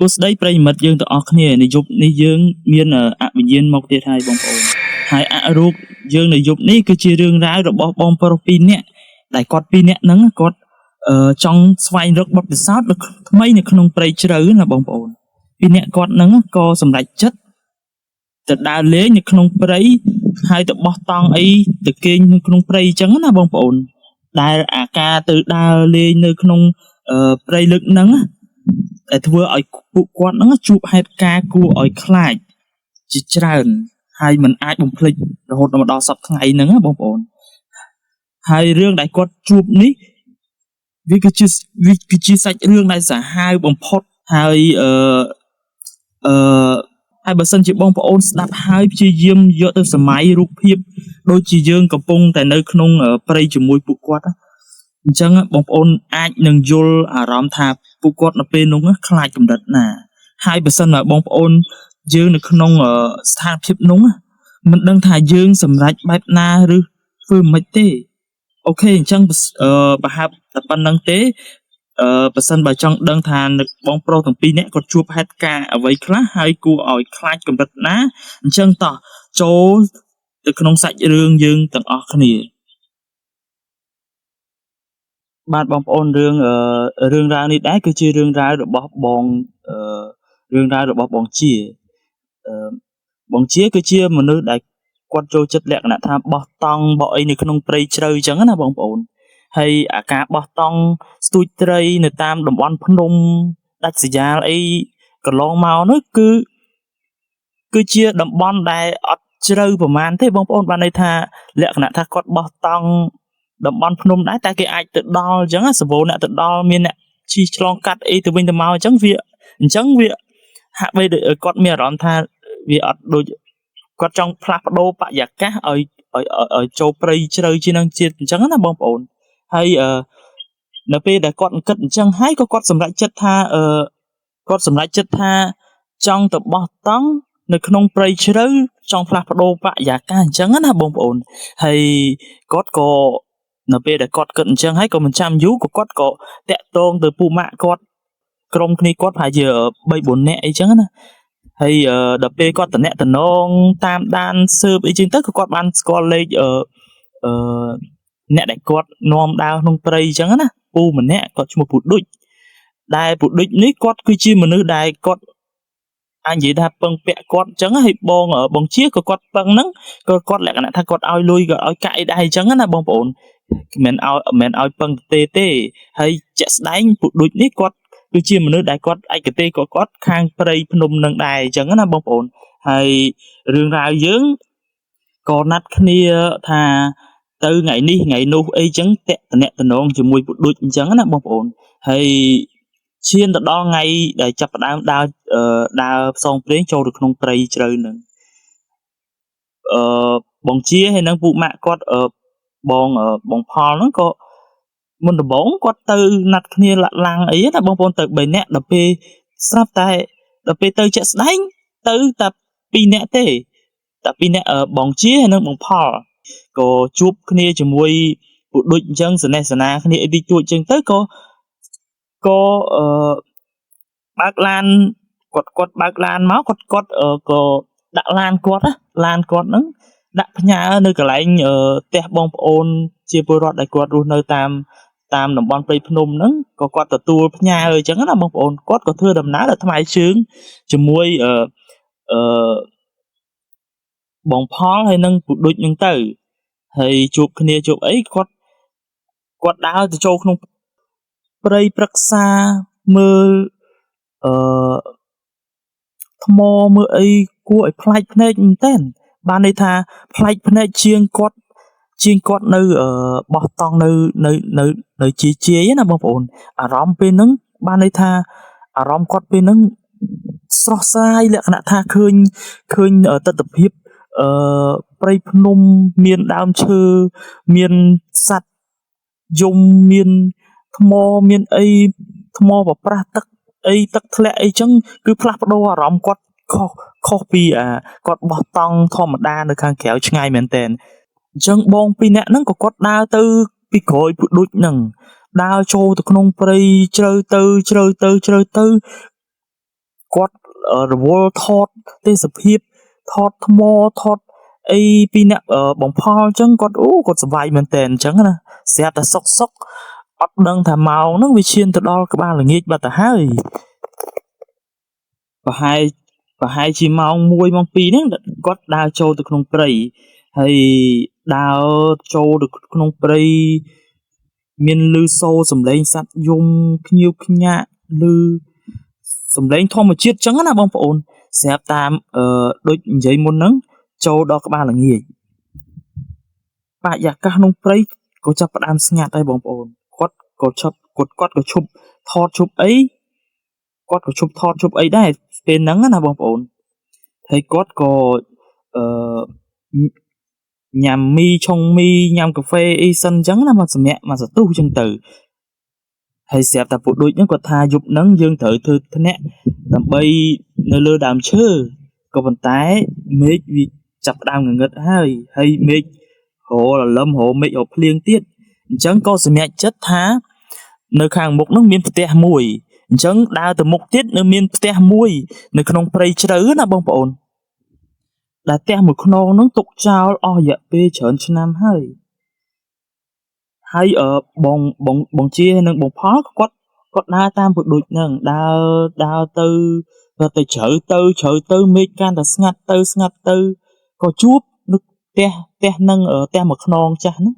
សួស្តីប្រិយមិត្តយើងទាំងអស់គ្នានៅយប់នេះយើងមានអវិញ្ញាណមកទៀតហើយបងប្អូនហើយអរូបយើងនៅយប់នេះគឺជារឿងរ៉ាវរបស់បងប្រុសពីរនាក់ដែលគាត់ពីរនាក់ហ្នឹងគាត់ចង់ស្វែងរកបទពិសោធន៍ថ្មីនៅក្នុងព្រៃជ្រៅណាបងប្អូនពីរនាក់គាត់ហ្នឹងក៏សម្រេចចិត្តទៅដើរលេងនៅក្នុងព្រៃហើយទៅបោះតង់អីទៅគេងនៅក្នុងព្រៃអញ្ចឹងណាបងប្អូនដែលអាការទៅដើរលេងនៅក្នុងព្រៃលើកហ្នឹងណា ដែលធ្វើឲ្យពួកគាត់ហ្នឹងជួបហេតុការណ៍គួរឲ្យខ្លាចជាច្រើនហើយមិនអាចបំភ្លេចរហូតមកដល់សប្តាហ៍ថ្ងៃហ្នឹងណាបងប្អូនហើយរឿងដែលគាត់ជួបនេះវាគឺជាសាច់រឿងដែលសាហាវបំផុតហើយអឺអឺហើយបើសិនជាបងប្អូនស្ដាប់ហើយព្យាយាមយកទៅសម័យរូបភាពដូចជាយើងកំពុងតែនៅក្នុងព្រៃជាមួយពួកគាត់ណាអញ្ចឹងបងប្អូនអាចនឹងយល់អារម្មណ៍ថាពួកគាត់នៅពេលនោះខ្លាចកម្រិតណាហើយបើសិនបើបងប្អូនយើងនៅក្នុងស្ថានភាពនោះមិនដឹងថាយើងសម្រេចបែបណាឬធ្វើមិនទេអូខេអញ្ចឹងប្រហែលតែប៉ុណ្្នឹងទេបើសិនបើចង់ដឹងថានៅបងប្រុសទាំងពីរនាក់គាត់ជួបហេតុការណ៍អ្វីខ្លះហើយគួរឲ្យខ្លាចកម្រិតណាអញ្ចឹងតោះចូលទៅក្នុងសាច់រឿងយើងទាំងអស់គ្នាបាទបងប្អូនរឿងរឿងរ៉ាវនេះដែរគឺជារឿងរ៉ាវរបស់បងរឿងរ៉ាវរបស់បងជាបងជាគឺជាមនុស្សដែលគាត់ចូលចិត្តលក្ខណៈថាបោះតង់បោះអីនៅក្នុងព្រៃជ្រៅអញ្ចឹងណាបងប្អូនហើយអាការបោះតង់ស្ទូចត្រីនៅតាមតំបន់ភ្នំដាច់ស្រយាលអីកន្លងមកនោះគឺជាតំបន់ដែលអត់ជ្រៅប្រហែលទេបងប្អូនបានន័យថាលក្ខណៈថាគាត់បោះតង់តំបន់ភ្នំដែរតែគេអាចទៅដល់អញ្ចឹងសបោអ្នកទៅដល់មានអ្នកជិះឆ្លងកាត់អីទៅវិញទៅមកអញ្ចឹងវាអញ្ចឹងវាហាក់បីដូចគាត់មានអារម្មណ៍ថាវាអត់ដូចគាត់ចង់ផ្លាស់ប្ដូរបរិយាកាសឲ្យឲ្យចូលព្រៃជ្រៅជាងនឹងជាតិអញ្ចឹងណាបងប្អូនហើយនៅពេលដែលគាត់គិតអញ្ចឹងហើយក៏គាត់សម្រេចចិត្តថាគាត់សម្រេចចិត្តថាចង់ទៅបោះតង់នៅក្នុងព្រៃជ្រៅចង់ផ្លាស់ប្ដូរបរិយាកាសអញ្ចឹងណាបងប្អូនហើយគាត់ក៏នៅពេលដែលគាត់គិតអញ្ចឹងហើយក៏មិនចាំយូរក៏គាត់ក៏តាក់ទងទៅពូម៉ាក់គាត់ក្រុមគ្នាគាត់ប្រហែលជា3 4នាក់អីចឹងណាហើយដល់ពេលគាត់តំណងតាមដានស៊ើបអីចឹងទៅក៏គាត់បានស្គាល់លេខអឺអ្នកដែលគាត់នាំដើរក្នុងព្រៃអញ្ចឹងណាពូម្នាក់គាត់ឈ្មោះពូឌុចដែលពូឌុចនេះគាត់គឺជាមនុស្សដែលគាត់អាចនិយាយថាពឹងពាក់គាត់អញ្ចឹងហើយបងបងជាក៏គាត់ពឹងហ្នឹងក៏គាត់លក្ខណៈថាគាត់ឲ្យលុយក៏ឲ្យកាក់អីដែរអញ្ចឹងណាបងប្អូនមិនឲ្យពឹងទេទេហើយជាក់ស្ដែងពូឌុចនេះគាត់គឺជាមនុស្សដែលគាត់ឯកទេសក៏គាត់ខាងព្រៃភ្នំនឹងដែរអញ្ចឹងណាបងប្អូនហើយរឿងរ៉ាវយើងក៏ណាត់គ្នាថាទៅថ្ងៃនេះថ្ងៃនោះអីចឹងតាក់តំណងជាមួយពូឌុចអញ្ចឹងណាបងប្អូនហើយឈានទៅដល់ថ្ងៃដែលចាប់ផ្ដើមដើរដើរផ្សងព្រេងចូលទៅក្នុងព្រៃជ្រៅនឹងបងជាហើយនឹងពូម៉ាក់គាត់បងបងផលហ្នឹងក៏មុនដំបូងគាត់ទៅណាត់គ្នាលាក់ឡាំងអីណាបងប្អូនទៅ3នាក់ដល់ពេលស្រាប់តែដល់ពេលទៅជាក់ស្ដែងទៅតែ2នាក់ទេតែ2នាក់បងជាហើយនឹងបងផលក៏ជួបគ្នាជាមួយពូឌុចអញ្ចឹងសនេសនាគ្នាអីតិចតួចអញ្ចឹងទៅក៏បើកឡានគាត់បើកឡានមកគាត់ក៏ដាក់ឡានគាត់ណាឡានគាត់ហ្នឹងដាក់ផ្ញើនៅកន្លែងផ្ទះបងប្អូនជាពលរដ្ឋដែលគាត់រស់នៅតាមតំបន់ព្រៃភ្នំហ្នឹងក៏គាត់ទទួលផ្ញើអញ្ចឹងណាបងប្អូនគាត់ក៏ធ្វើដំណើរដល់ថ្មជើងជាមួយអឺបងផលហើយនឹងពូឌុចហ្នឹងទៅហើយជួបគ្នាជួបអីគាត់ដើរទៅចូលក្នុងព្រៃព្រឹក្សាមើលថ្មមើលអីគួរឲ្យប្លែកភ្នែកមែនតើបានន័យថាប្លែកភ្នែកជាងគាត់នៅបោះតង់នៅនៅនៅនៅជាជាយណាបងប្អូនអារម្មណ៍ពេលហ្នឹងបានន័យថាអារម្មណ៍គាត់ពេលហ្នឹងស្រស់ស្រាយលក្ខណៈថាឃើញទិដ្ឋភាពព្រៃភ្នំមានដើមឈើមានសត្វយំមានថ្មមានអីថ្មប្រប្រាស់ទឹកអីទឹកធ្លាក់អីចឹងគឺផ្លាស់ប្ដូរអារម្មណ៍គាត់ខុសពីអាគាត់បោះតង់ធម្មតានៅខាងក្រៅឆ្ងាយមែនតើអញ្ចឹងបងពីរនាក់ហ្នឹងក៏គាត់ដើរទៅពីក្រោយពូឌុចហ្នឹងដើរចូលទៅក្នុងព្រៃជ្រៅទៅជ្រៅទៅជ្រៅទៅ គាត់រវល់ថតទេសភាពថតថ្មថតអីពីអ្នកបងផលអញ្ចឹងគាត់អូគាត់សប្បាយមែនតើអញ្ចឹងណាស្រាប់តែសុកសុកអត់ដឹងថាម៉ោងហ្នឹងវាឈានទៅដល់ក្បាលល្ងាចបាត់ទៅហើយប្រហែលប្រហែលជាម៉ោង1ម៉ោង2ហ្នឹងគាត់ដើរចូលទៅក្នុងព្រៃហើយដើរចូលទៅក្នុងព្រៃមានឮសូរសំឡេងសត្វយំខ្ញៀវខ្ញាក់ឮសំឡេងធម្មជាតិចឹងណាបងប្អូនស្រាប់តាមអឺដូចនិយាយមុនហ្នឹងចូលដល់ក្បាលល្ងាចបរិយាកាសក្នុងព្រៃក៏ចាប់ផ្ដើមស្ងាត់ហើយបងប្អូនគាត់ក៏ឈប់គាត់គាត់ក៏ឈប់ថតឈប់អីគាត់ក៏ឈប់ថតឈប់អីដែរពេលហ្នឹងណាបងប្អូនហើយគាត់ក៏អឺញ៉ាំមីឆុងមីញ៉ាំកាហ្វេអីសិនអញ្ចឹងណាមកសម្រាប់មកសន្ទុះអញ្ចឹងទៅហើយស្រាប់តែពួកដូចហ្នឹងគាត់ថាយប់ហ្នឹងយើងត្រូវធ្វើធ្នាក់ដើម្បីនៅលើដើមឈើក៏ប៉ុន្តែមេឃវាចាប់ផ្ដើមងងឹតហើយហើយមេឃរលឹមរមេឃរភ្លៀងទៀតអញ្ចឹងក៏សម្រេចចិត្តថានៅខាងមុខហ្នឹងមានផ្ទះមួយអញ្ចឹងដើរទៅមុខទៀតនៅមានផ្ទះមួយនៅក្នុងព្រៃជ្រៅណាបងប្អូនដែលផ្ទះមួយខ្នងហ្នឹងទុកចោលអស់រយៈពេលច្រើនឆ្នាំហើយហើយបងបងបងជានិងបងផលគាត់គាត់ដើរតាមពុដូចហ្នឹងដើរដើរទៅទៅជ្រៅទៅជ្រៅទៅមេឃកាន់តែស្ងាត់ទៅស្ងាត់ទៅក៏ជួបនៅផ្ទះផ្ទះហ្នឹងផ្ទះមួយខ្នងចាស់ហ្នឹង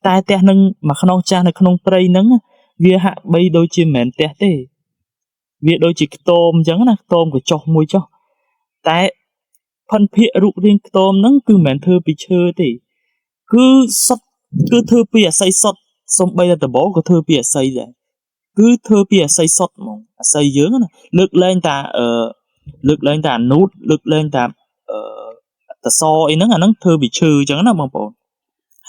តែផ្ទះហ្នឹងមួយខ្នងចាស់នៅក្នុងព្រៃហ្នឹងវាហាក់បីដូចជាមិនមែនផ្ទះទេវាដូចជាខ្ទមអញ្ចឹងណាខ្ទមកញ្ចុះមួយចុះតែផិនភាករូបរាងខ្ទមហ្នឹងគឺមិនមែនធ្វើពីឈើទេគឺសុទ្ធគឺធ្វើពីអស័យសុទ្ធសំបីតែដំបូលក៏ធ្វើពីអស័យដែរគឺធ្វើពីអស័យសុទ្ធហ្មងអស័យយើងណាលើកលែងតាអឺលើកលែងតាអានូតលើកលែងតាអឺតសអីហ្នឹងអាហ្នឹងធ្វើពីឈើអញ្ចឹងណាបងប្អូន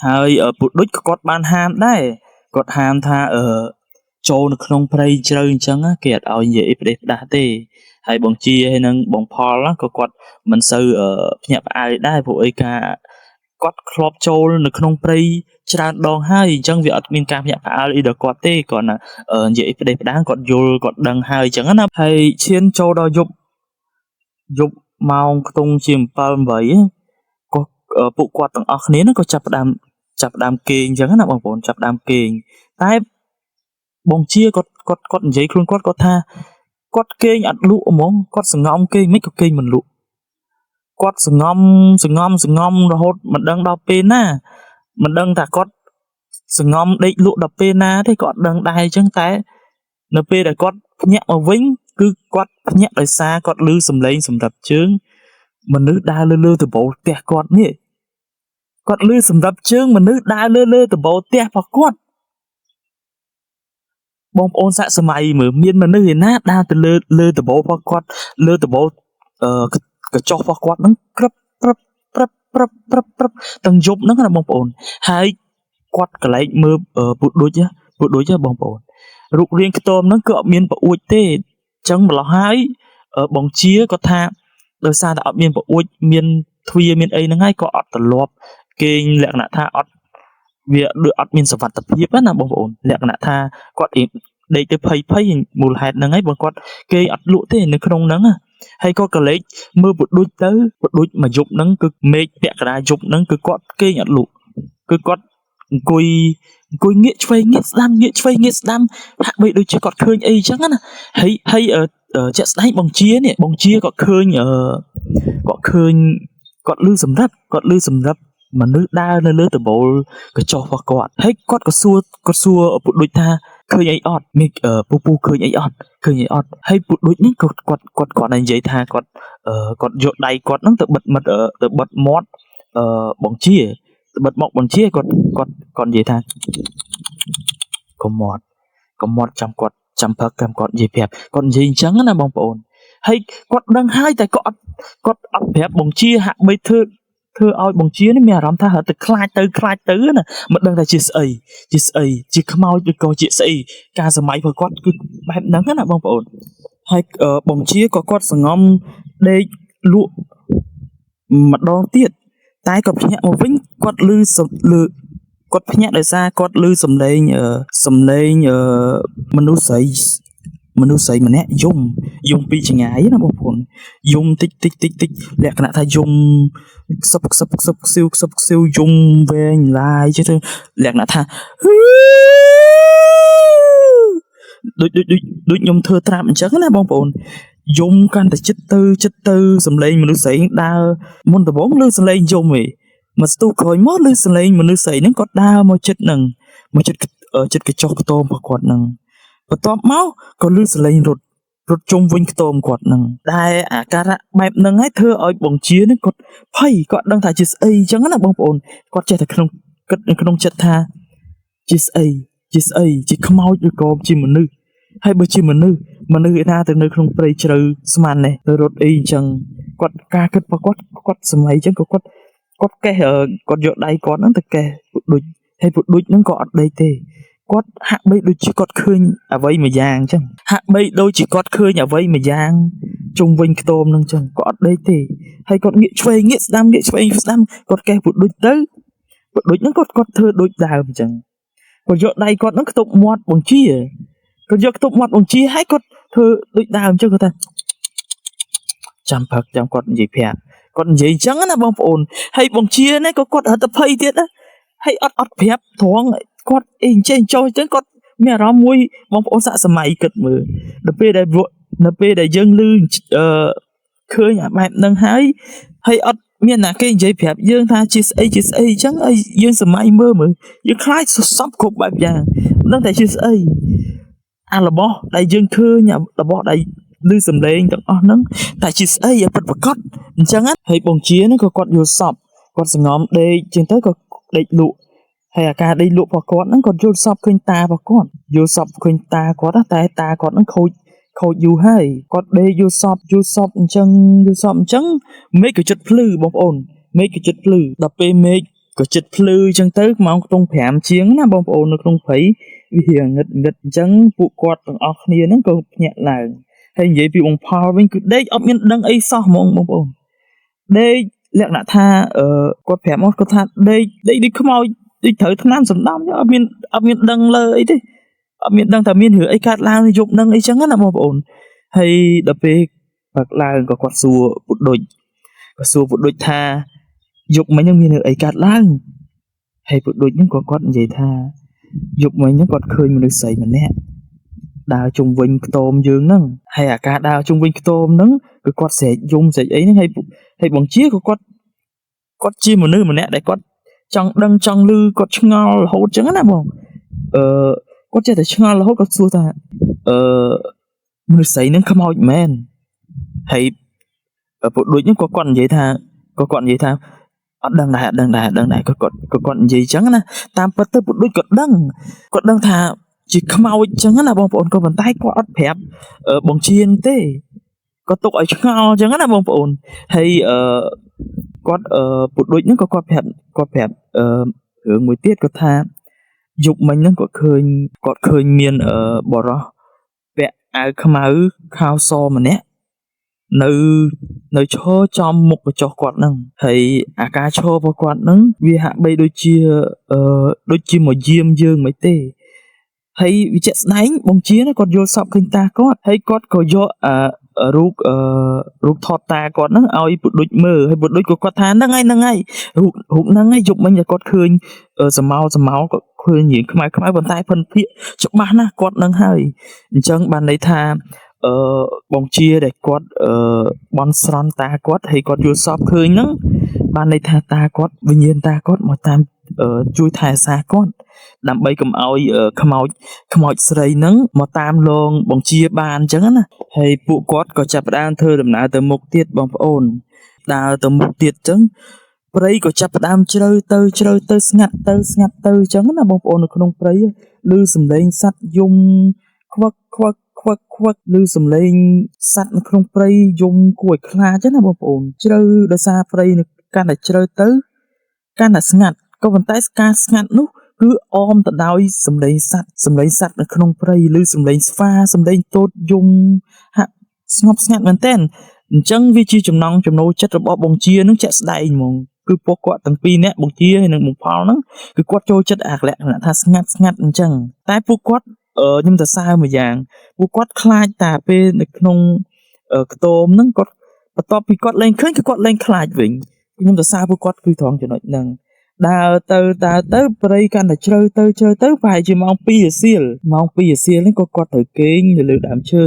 ហើយពុដូចគាត់បានហាមដែរគាត់ហាមថាអឺចូលនៅក្នុងព្រៃជ្រៅអញ្ចឹងគេអត់ឲ្យនិយាយអីផ្ដេសផ្ដាស់ទេហើយបងជាហើយនឹងបងផលក៏គាត់មិនសូវភ្ញាក់ផ្អើលដែរព្រោះអីការគាត់ធ្លាប់ចូលនៅក្នុងព្រៃច្រើនដងហើយអញ្ចឹងវាអត់មានការភ្ញាក់ផ្អើលអីដល់គាត់ទេគ្រាន់តែនិយាយផ្ដេសផ្ដាស់គាត់យល់គាត់ដឹងហើយអញ្ចឹងណាហើយឈានចូលដល់យប់យប់ម៉ោងខ្ទង់ជា7 8ក៏ពួកគាត់ទាំងអស់គ្នាហ្នឹងក៏ចាប់ផ្ដើមគេងអញ្ចឹងណាបងប្អូនចាប់ផ្ដើមគេងតែបងជាគាត់គាត់គាត់និយាយខ្លួនគាត់គាត់ថាគាត់គេងអត់លក់ហ្មងគាត់សងំគេងមិនក៏គេងមិនលក់គាត់សងំសងំសងំរហូតមិនដឹងដល់ពេលណាមិនដឹងថាគាត់សងំដេកលក់ដល់ពេលណាទេគាត់ដឹងដែរអញ្ចឹងតែនៅពេលដែលគាត់ភ្ញាក់មកវិញគឺគាត់ភ្ញាក់ដោយសារគាត់ឮសំឡេងសម្រាប់ជើងមនុស្សដើរលើលើដំបូលផ្ទះគាត់នេះគាត់ឮសម្រាប់ជើងមនុស្សដើរលើលើដំបូលផ្ទះរបស់គាត់បងប្អូនសាកសម័យមើលមានមនុស្សឯណាដើរទៅលើលើដំបូលរបស់គាត់លើដំបូលអឺកញ្ចុះរបស់គាត់ហ្នឹងក្រឹបក្រឹបក្រឹបក្រឹបក្រឹបក្រឹបទាំងយប់ហ្នឹងណាបងប្អូនហើយគាត់កលែកមើលពុដូចពុដូចបងប្អូនរូបរាងខ្ទមហ្នឹងគឺអត់មានប្អួចទេអញ្ចឹងម្លោះហើយបងជាគាត់ថាដោយសារតែអត់មានប្អួចមានទ្វាមានអីហ្នឹងហើយក៏អត់ត្រឡប់គេងលក្ខណៈថាអត់វាដូចអត់មានសុវត្ថិភាពណាបងប្អូនលក្ខណៈថាគាត់ដេកទៅភ័យភ័យមូលហេតុហ្នឹងហើយបើគាត់គេអត់លក់ទេនៅក្នុងហ្នឹងហើយគាត់ក៏លេចមើលពុដូចទៅពុដូចមួយយប់ហ្នឹងគឺមេឃពាក់កណ្ដាលយប់ហ្នឹងគឺគាត់គេងអត់លក់គឺគាត់អង្គុយអង្គុយងាកឆ្វេងងាកស្ដាំងាកឆ្វេងងាកស្ដាំហាក់បីដូចជាគាត់ឃើញអីចឹងណាហើយហើយជាក់ស្ដែងបងជានេះបងជាគាត់ឃើញគាត់ឃើញគាត់ឮសម្រាប់គាត់ឮសម្រាប់មនុស្សដើរនៅលើដំបូលកញ្ចុះរបស់គាត់ហើយគាត់ក៏សួរគាត់សួរពុដូចថាឃើញអីអត់មានពូពូឃើញអីអត់ឃើញអីអត់ហើយពុដូចនេះក៏គាត់គាត់គាត់និយាយថាគាត់គាត់យកដៃគាត់ហ្នឹងទៅបិទមាត់ទៅបិទមាត់បងជាទៅបិទមកបងជាគាត់គាត់គាត់និយាយថាកុំមាត់កុំមាត់ចាំគាត់ចាំផឹកចាំគាត់និយាយប្រាប់គាត់និយាយអញ្ចឹងណាបងប្អូនហើយគាត់ដឹងហើយតែគាត់អត់គាត់អត់ប្រាប់បងជាហាក់បីធ្វើធ្វើឲ្យបងជានេះមានអារម្មណ៍ថារត់ទៅខ្លាចទៅខ្លាចទៅណាមិនដឹងថាជាស្អីជាស្អីជាខ្មោចឬក៏ជាស្អីការសម័យរបស់គាត់គឺបែបហ្នឹងណាបងប្អូនហើយបងជាក៏គាត់សងំដេកលក់ម្ដងទៀតតែក៏ភ្ញាក់មកវិញគាត់ឮឮគាត់ភ្ញាក់ដោយសារគាត់ឮសំឡេងសំឡេងមនុស្សស្រី មនុស្សស្រីម្នាក់យំយំពីចម្ងាយណាបងប្អូនយំតិចតិចតិចតិចលក្ខណៈថាយំខ្សឹបខ្សឹបខ្សឹបខ្សៀវខ្សឹបខ្សៀវយំវែងឡាយចេះទៅលក្ខណៈថាដូចដូចដូចដូចខ្ញុំធ្វើត្រាប់អញ្ចឹងណាបងប្អូនយំកាន់តែចិត្តទៅចិត្តទៅសំឡេងមនុស្សស្រីដើរមុនដំបូងឮសំឡេងយំឯងមកស្ទុះក្រោយមកឮសំឡេងមនុស្សស្រីហ្នឹងគាត់ដើរមកចិត្តហ្នឹងមកចិត្តចិត្តកញ្ចុះខ្ទមរបស់គាត់ហ្នឹងបន្ទាប់មកក៏ឮសំឡេងរត់រត់ជុំវិញខ្ទមគាត់ហ្នឹងដែលអាការៈបែបហ្នឹងហើយធ្វើឲ្យបងជាហ្នឹងគាត់ភ័យគាត់ដឹងថាជាស្អីអញ្ចឹងណាបងប្អូនគាត់ចេះតែក្នុងគិតនៅក្នុងចិត្តថាជាស្អីជាស្អីជាខ្មោចឬក៏ជាមនុស្សហើយបើជាមនុស្សមនុស្សឯណាទៅនៅក្នុងព្រៃជ្រៅស្មាននេះទៅរត់អីអញ្ចឹងគាត់ការគិតរបស់គាត់គាត់សម័យអញ្ចឹងក៏គាត់គាត់កេះគាត់យកដៃគាត់ហ្នឹងទៅកេះពុដូចហើយពុដូចហ្នឹងក៏អត់ដេកទេគាត់ហាក់បីដូចជាគាត់ឃើញអ្វីមួយយ៉ាងអញ្ចឹងហាក់បីដូចជាគាត់ឃើញអ្វីមួយយ៉ាងជុំវិញខ្ទមហ្នឹងអញ្ចឹងក៏អត់ដេកទេហើយគាត់ងាកឆ្វេងងាកស្ដាំងាកឆ្វេងស្ដាំគាត់កេះពុដូចទៅពុដូចហ្នឹងគាត់គាត់ធ្វើដូចដើមអញ្ចឹងគាត់យកដៃគាត់ហ្នឹងខ្ទប់មាត់បង្ជាគាត់យកខ្ទប់មាត់បង្ជាហើយគាត់ធ្វើដូចដើមអញ្ចឹងគាត់ថាចាំព្រឹកចាំគាត់និយាយប្រាប់គាត់និយាយអញ្ចឹងណាបងប្អូនហើយបង្ជានេះក៏គាត់រត់ទៅភ័យទៀតណាហើយអត់អត់ប្រាប់ត្រង់គាត់អីអញ្ចេះចោះអញ្ចឹងគាត់មានអារម្មណ៍មួយបងប្អូនសាកសម័យគិតមើលដល់ពេលដែលនៅពេលដែលយើងឮអឺឃើញអាបែបហ្នឹងហើយហើយអត់មានណាគេនិយាយប្រាប់យើងថាជាស្អីជាស្អីអញ្ចឹងហើយយើងសម័យមើលមើលយើងខ្លាចសពគ្រប់បែបយ៉ាងមិនដឹងតែជាស្អីអារបស់ដែលយើងឃើញអារបស់ដែលឮសំឡេងទាំងអស់ហ្នឹងតែជាស្អីឲ្យពិតប្រាកដអញ្ចឹងណាហើយបងជាហ្នឹងក៏គាត់យល់សពគាត់សងំដេកអញ្ចឹងទៅក៏ដេកលក់ហើយអាការដេកលក់របស់គាត់ហ្នឹងគាត់យល់សពឃើញតារបស់គាត់យល់សពឃើញតាគាត់ណាតែតាគាត់ហ្នឹងខូចខូចយូរហើយគាត់ដេកយល់សពយល់សពអញ្ចឹងយល់សពអញ្ចឹងមេឃក៏ចិត្តភ្លឺបងប្អូនមេឃក៏ចិត្តភ្លឺដល់ពេលមេឃក៏ចិត្តភ្លឺអញ្ចឹងទៅម៉ោងខ្ទង់5ជាងណាបងប្អូននៅក្នុងព្រៃវារៀងងឹតងឹតអញ្ចឹងពួកគាត់ទាំងអស់គ្នាហ្នឹងក៏ភ្ញាក់ឡើងហើយនិយាយពីបងផលវិញគឺដេកអត់មានដឹងអីសោះហ្មងបងប្អូនដេកលក្ខណៈថាអឺគាត់ប្រាប់មកគាត់ថាដេកដេកដូចខ្មោចដូចត្រូវថ្នាំសណ្ដំអត់មានអត់មានដឹងលើអីទេអត់មានដឹងថាមានរឿងអីកើតឡើងនៅយប់ហ្នឹងអីចឹងណាបងប្អូនហើយដល់ពេលព្រឹកឡើងក៏គាត់សួរពុតដូចក៏សួរពុតដូចថាយប់មិញហ្នឹងមានរឿងអីកើតឡើងហើយពុតដូចហ្នឹងក៏គាត់និយាយថាយប់មិញហ្នឹងគាត់ឃើញមនុស្សស្រីម្នាក់ដើរជុំវិញខ្ទមយើងហ្នឹងហើយអាការដើរជុំវិញខ្ទមហ្នឹងគឺគាត់ស្រែកយំស្រែកអីហ្នឹងហើយហើយបងជាក៏គាត់គាត់ជាមនុស្សម្នាក់ដែលគាត់ចង់ដឹងចង់ឮគាត់ឆ្ងល់រហូតចឹងណាបងអឺគាត់ចេះតែឆ្ងល់រហូតគាត់សួរថាអឺមនុស្សស្រីហ្នឹងខ្មោចមែនហើយពួកដូចហ្នឹងក៏គាត់និយាយថាក៏គាត់និយាយថាអត់ដឹងដែរអត់ដឹងដែរអត់ដឹងដែរក៏គាត់ក៏គាត់និយាយចឹងណាតាមពិតទៅពួកដូចគាត់ដឹងគាត់ដឹងថាជាខ្មោចចឹងណាបងប្អូនក៏ប៉ុន្តែគាត់អត់ប្រាប់បងជានទេគាត់ទុកឲ្យឆ្ងល់ចឹងណាបងប្អូនហើយអឺគាត់អឺពួកដូចហ្នឹងក៏គាត់ប្រាប់គាត់ប្រាប់អឺរឿងមួយទៀតគាត់ថាយប់មិញហ្នឹងគាត់ឃើញគាត់ឃើញមានអឺបរោះពាក់អាវខ្មៅខោសម្នាក់នៅនៅឈរចំមុខកញ្ចុះគាត់ហ្នឹងហើយអាការឈររបស់គាត់ហ្នឹងវាហាក់បីដូចជាអឺដូចជាមកយាមយើងមិនទេហើយវាជាក់ស្ដែងបងជាណាគាត់យល់សពឃើញតាគាត់ហើយគាត់ក៏យកអឺរូបអឺរូបថតតាគាត់ហ្នឹងឲ្យពុដូចមើលហើយពុដូចក៏គាត់ថាហ្នឹងហើយហ្នឹងហើយរូបរូបហ្នឹងហើយយប់មិញតែគាត់ឃើញសមោសមោក៏ឃើញរៀងខ្មៅខ្មៅប៉ុន្តែភិនភាកច្បាស់ណាស់គាត់ហ្នឹងហើយអញ្ចឹងបានន័យថាអឺបងជាដែលគាត់អឺបន់ស្រន់តាគាត់ហើយគាត់យល់សពឃើញហ្នឹងបានន័យថាតាគាត់វិញ្ញាណតាគាត់មកតាមជួយថែរក្សាគាត់ដើម្បីកុំឲ្យខ្មោចខ្មោចស្រីហ្នឹងមកតាមលងបង្ជាបានអញ្ចឹងណាហើយពួកគាត់ក៏ចាប់ផ្ដើមធ្វើដំណើរទៅមុខទៀតបងប្អូនដើរទៅមុខទៀតអញ្ចឹងព្រៃក៏ចាប់ផ្ដើមជ្រៅទៅជ្រៅទៅស្ងាត់ទៅស្ងាត់ទៅអញ្ចឹងណាបងប្អូននៅក្នុងព្រៃឮសំឡេងសត្វយំខ្វឹកខ្វឹកខ្វឹកខ្វឹកឮសំឡេងសត្វនៅក្នុងព្រៃយំគួរឲ្យខ្លាចណាបងប្អូនជ្រៅដោយសារព្រៃកាន់តែជ្រៅទៅកាន់តែស្ងាត់ក៏ប៉ុន្តែការស្ងាត់នោះគឺអមទៅដោយសំឡេងសត្វសំឡេងសត្វនៅក្នុងព្រៃឬសំឡេងស្វាសំឡេងទោតយំហាក់ស្ងប់ស្ងាត់មែនទែនអញ្ចឹងវាជាចំណង់ចំណូលចិត្តរបស់បងជានឹងជាក់ស្ដែងហ្មងគឺពួកគាត់ទាំងពីរនាក់បងជាហើយនិងបងផលហ្នឹងគឺគាត់ចូលចិត្តអាលក្ខណៈថាស្ងាត់ស្ងាត់អញ្ចឹងតែពួកគាត់ ខ្ញុំសរសើរមួយយ៉ាងពួកគាត់ខ្លាចតាពេលនៅក្នុងខ្ទមហ្នឹងគាត់បន្ទាប់ពីគាត់លែងឃើញគឺគាត់លែងខ្លាចវិញខ្ញុំសរសើរពួកគាត់គឺត្រង់ចំណុចហ្នឹងដើរទៅដើរទៅព្រៃកាន់តែជ្រៅទៅជ្រៅទៅប្រហែលជាម៉ោង2រសៀលម៉ោង2រសៀលហ្នឹងក៏គាត់ត្រូវគេងនៅលើដើមឈើ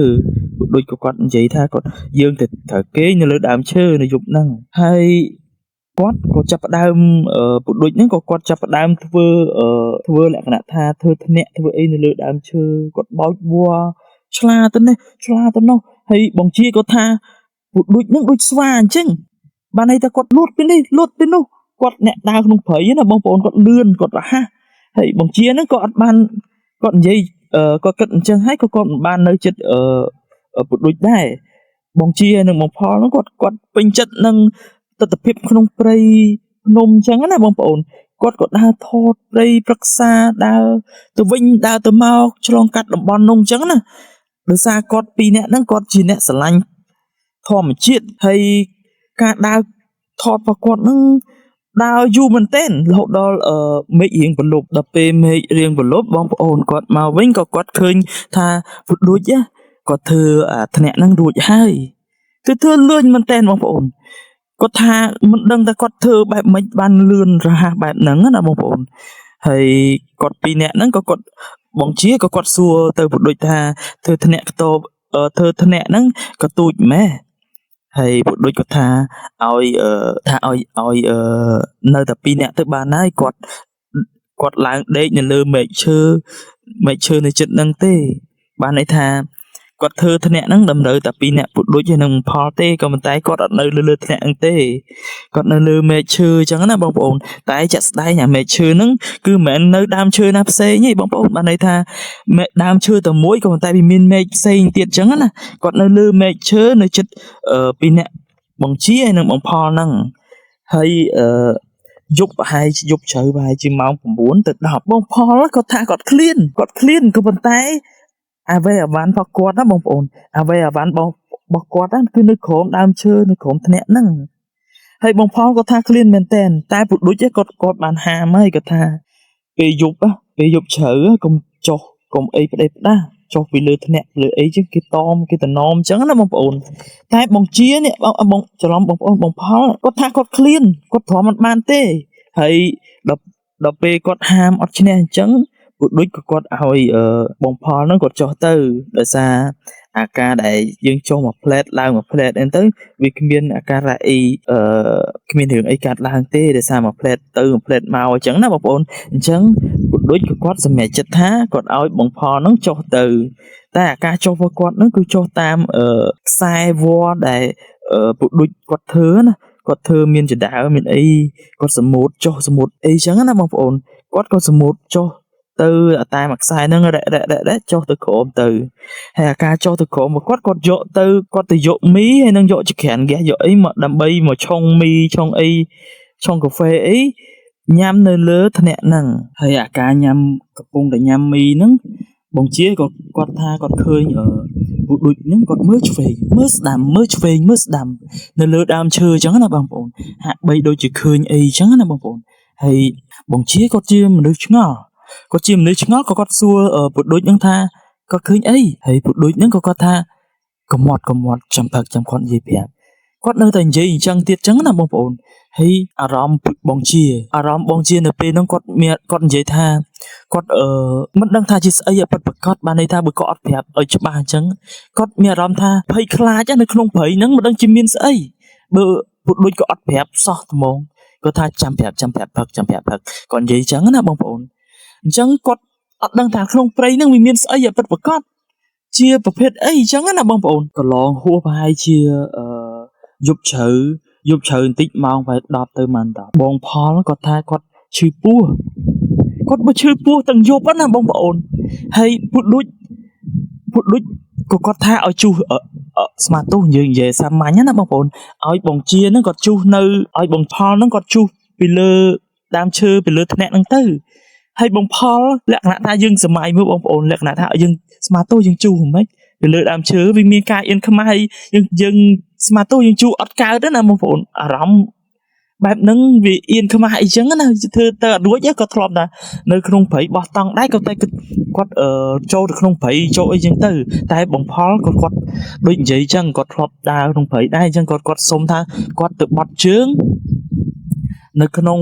ដូចក៏គាត់និយាយថាគាត់យើងទៅត្រូវគេងនៅលើដើមឈើនៅយប់ហ្នឹងហើយគាត់ក៏ចាប់ផ្ដើមពូដូចហ្នឹងក៏គាត់ចាប់ផ្ដើមធ្វើធ្វើលក្ខណៈថាធ្វើធ្នាក់ធ្វើអីនៅលើដើមឈើគាត់បោចវល្លិឆ្លាទៅនេះឆ្លាទៅនោះហើយបងជាគាត់ថាពូដូចហ្នឹងដូចស្វាអញ្ចឹងបានន័យថាគាត់លួតពីនេះលួតពីនោះគាត់អ្នកដើរក្នុងព្រៃណាបងប្អូនគាត់លឿនគាត់រហ័សហើយបងជាហ្នឹងក៏អត់បានគាត់និយាយគាត់គិតអញ្ចឹងហើយក៏គាត់មិនបាននៅចិត្តពូដូចដែរបងជានិងបងផលហ្នឹងគាត់គាត់ពេញចិត្តនឹងទស្សនភាពក្នុងព្រៃភ្នំអញ្ចឹងណាបងប្អូនគាត់ក៏ដើរថតព្រៃព្រឹក្សាដើរទៅវិញដើរទៅមកឆ្លងកាត់តំបន់នោះអញ្ចឹងណាដោយសារគាត់ពីរនាក់ហ្នឹងគាត់ជាអ្នកស្រឡាញ់ធម្មជាតិហើយការដើរថតរបស់គាត់ហ្នឹងដើរយូរមែនទែនរហូតដល់មេឃរៀងប្រលប់ដល់ពេលមេឃរៀងប្រលប់បងប្អូនគាត់មកវិញក៏គាត់ឃើញថាពុដូចគាត់ធ្វើអាធ្នាក់ហ្នឹងរួចហើយគឺធ្វើលឿនមែនទែនបងប្អូនគាត់ថាមិនដឹងថាគាត់ធ្វើបែបម៉េចបានលឿនរហ័សបែបហ្នឹងណាបងប្អូនហើយគាត់ពីរនាក់ហ្នឹងក៏គាត់បងជាក៏គាត់សួរទៅពុដូចថាធ្វើធ្នាក់ខ្ទបធ្វើធ្នាក់ហ្នឹងក៏ទូចម៉េះហើយពុដូចគាត់ថាឲ្យថាឲ្យឲ្យនៅតែពីរនាក់ទៅបានហើយគាត់គាត់ឡើងដេកនៅលើមែកឈើមែកឈើនៅចិត្តហ្នឹងទេបានន័យថាគាត់ធ្វើធ្នាក់ហ្នឹងតម្រូវតែពីរនាក់ពុដូចហើយនឹងផលទេក៏ប៉ុន្តែគាត់អត់នៅលើធ្នាក់ហ្នឹងទេគាត់នៅលើមែកឈើអញ្ចឹងណាបងប្អូនតែជាក់ស្ដែងអាមែកឈើហ្នឹងគឺមិនមែននៅដើមឈើណាផ្សេងទេបងប្អូនបានន័យថាមែកដើមឈើតែមួយក៏ប៉ុន្តែវាមានមែកផ្សេងទៀតអញ្ចឹងណាគាត់នៅលើមែកឈើនៅចិត្តពីរនាក់បងជាហើយនឹងបងផលហ្នឹងហើយយប់ប្រហែលយប់ជ្រៅប្រហែលជាម៉ោង9ទៅ10បងផលគាត់ថាគាត់ឃ្លានគាត់ឃ្លានក៏ប៉ុន្តែអ្វីអាវ៉ាន់របស់គាត់ណាបងប្អូនអ្វីអាវ៉ាន់របស់គាត់ណាគឺនៅក្រោមដើមឈើនៅក្រោមធ្នាក់ហ្នឹងហើយបងផលគាត់ថាឃ្លានមែនតែនតែពុដូចគាត់គាត់បានហាមហើយគាត់ថាពេលយប់ពេលយប់ជ្រៅកុំចុះកុំអីផ្ដេសផ្ដាសចុះពីលើធ្នាក់លើអីចឹងគេតមគេតំណមចឹងណាបងប្អូនតែបងជានេះបងច្រឡំបងប្អូនបងផលគាត់ថាគាត់ឃ្លានគាត់ទ្រាំមិនបានទេហើយដល់ពេលគាត់ហាមអត់ឈ្នះអញ្ចឹងពុដូចក៏គាត់ឲ្យបងផលហ្នឹងគាត់ចុះទៅដោយសារអាការដែលយើងចុះមួយផ្លែតឡើងមួយផ្លែតអីទៅវាគ្មានអាការៈអីគ្មានរឿងអីកើតឡើងទេដោយសារមួយផ្លែតទៅមួយផ្លែតមកអញ្ចឹងណាបងប្អូនអញ្ចឹងពុដូចក៏គាត់សម្រេចចិត្តថាគាត់ឲ្យបងផលហ្នឹងចុះទៅតែអាការចុះរបស់គាត់ហ្នឹងគឺចុះតាមខ្សែវល្លិដែលពុដូចគាត់ធ្វើណាគាត់ធ្វើមានចដើមានអីគាត់សមុទ្រចុះសមុទ្រអីចឹងណាបងប្អូនគាត់ក៏សមុទ្រចុះទៅតាមមួយខ្សែហ្នឹងរ៉ែរ៉ែរ៉ែរ៉ែចុះទៅក្រោមទៅហើយអាការចុះទៅក្រោមរបស់គាត់គាត់យកទៅគាត់ទៅយកមីហើយនឹងយកចក្រានហ្គាសយកអីមកដើម្បីមកឆុងមីឆុងអីឆុងកាហ្វេអីញ៉ាំនៅលើធ្នាក់ហ្នឹងហើយអាការញ៉ាំកំពុងតែញ៉ាំមីហ្នឹងបងជាក៏គាត់ថាគាត់ឃើញពូដូចហ្នឹងគាត់មើលឆ្វេងមើលស្ដាំមើលឆ្វេងមើលស្ដាំនៅលើដើមឈើអញ្ចឹងណាបងប្អូនហាក់បីដូចជាឃើញអីអញ្ចឹងណាបងប្អូនហើយបងជាគាត់ជាមនុស្សឆ្ងល់គាត់ជាមនុស្សឆ្ងល់ក៏គាត់សួរពូដូចហ្នឹងថាគាត់ឃើញអីហើយពូដូចហ្នឹងក៏គាត់ថាកុំមាត់កុំមាត់ចាំផឹកចាំគាត់និយាយប្រាប់គាត់នៅតែនិយាយអញ្ចឹងទៀតអញ្ចឹងណាបងប្អូនហើយអារម្មណ៍បងជាអារម្មណ៍បងជានៅពេលហ្នឹងគាត់មានគាត់និយាយថាគាត់មិនដឹងថាជាស្អីឲ្យពិតប្រាកដបានន័យថាបើគាត់អត់ប្រាប់ឲ្យច្បាស់អញ្ចឹងគាត់មានអារម្មណ៍ថាភ័យខ្លាចនៅក្នុងព្រៃហ្នឹងមិនដឹងជាមានស្អីបើពុដូចក៏អត់ប្រាប់សោះត្មងគាត់ថាចាំប្រាប់ចាំប្រាប់ផឹកចាំប្រាប់ផឹកគាត់និយាយអញ្ចឹងណាបងប្អូនអញ្ចឹងគាត់អត់ដឹងថាក្នុងព្រៃហ្នឹងវាមានស្អីឲ្យពិតប្រាកដជាប្រភេទអីអញ្ចឹងណាបងប្អូនកន្លងហួសប្រហែលជាយប់ជ្រៅយប់ជ្រៅបន្តិចម៉ោងប្រហែល10ទៅម៉ោង10បងផលគាត់ថាគាត់ឈឺពោះគាត់មកឈឺពោះទាំងយប់ណាបងប្អូនហើយពុដូចពុដូចក៏គាត់ថាឲ្យជុះស្មាទោសយើងនិយាយសាមញ្ញណាបងប្អូនឲ្យបងជាហ្នឹងគាត់ជុះនៅឲ្យបងផលហ្នឹងគាត់ជុះពីលើដើមឈើពីលើធ្នាក់ហ្នឹងទៅហើយបងផលលក្ខណៈថាយើងសម័យមើលបងប្អូនលក្ខណៈថាយើងស្មាទោសយើងជុះហ្មងពីលើដើមឈើវាមានការអៀនខ្មៅយើងយើងស្មាទោសយើងជុះអត់កើតទេណាបងប្អូនអារម្មណ៍ បែបហ្នឹងវាអៀនខ្មាស់អីចឹងណាធ្វើទៅអត់រួចក៏ធ្លាប់ថានៅក្នុងព្រៃបោះតង់ដែរក៏តែគាត់ចូលទៅក្នុងព្រៃចូលអីចឹងទៅតែបងផលក៏គាត់ដូចនិយាយចឹងគាត់ធ្លាប់ដើរក្នុងព្រៃដែរអញ្ចឹងគាត់សុំថាគាត់ទៅបត់ជើងនៅក្នុង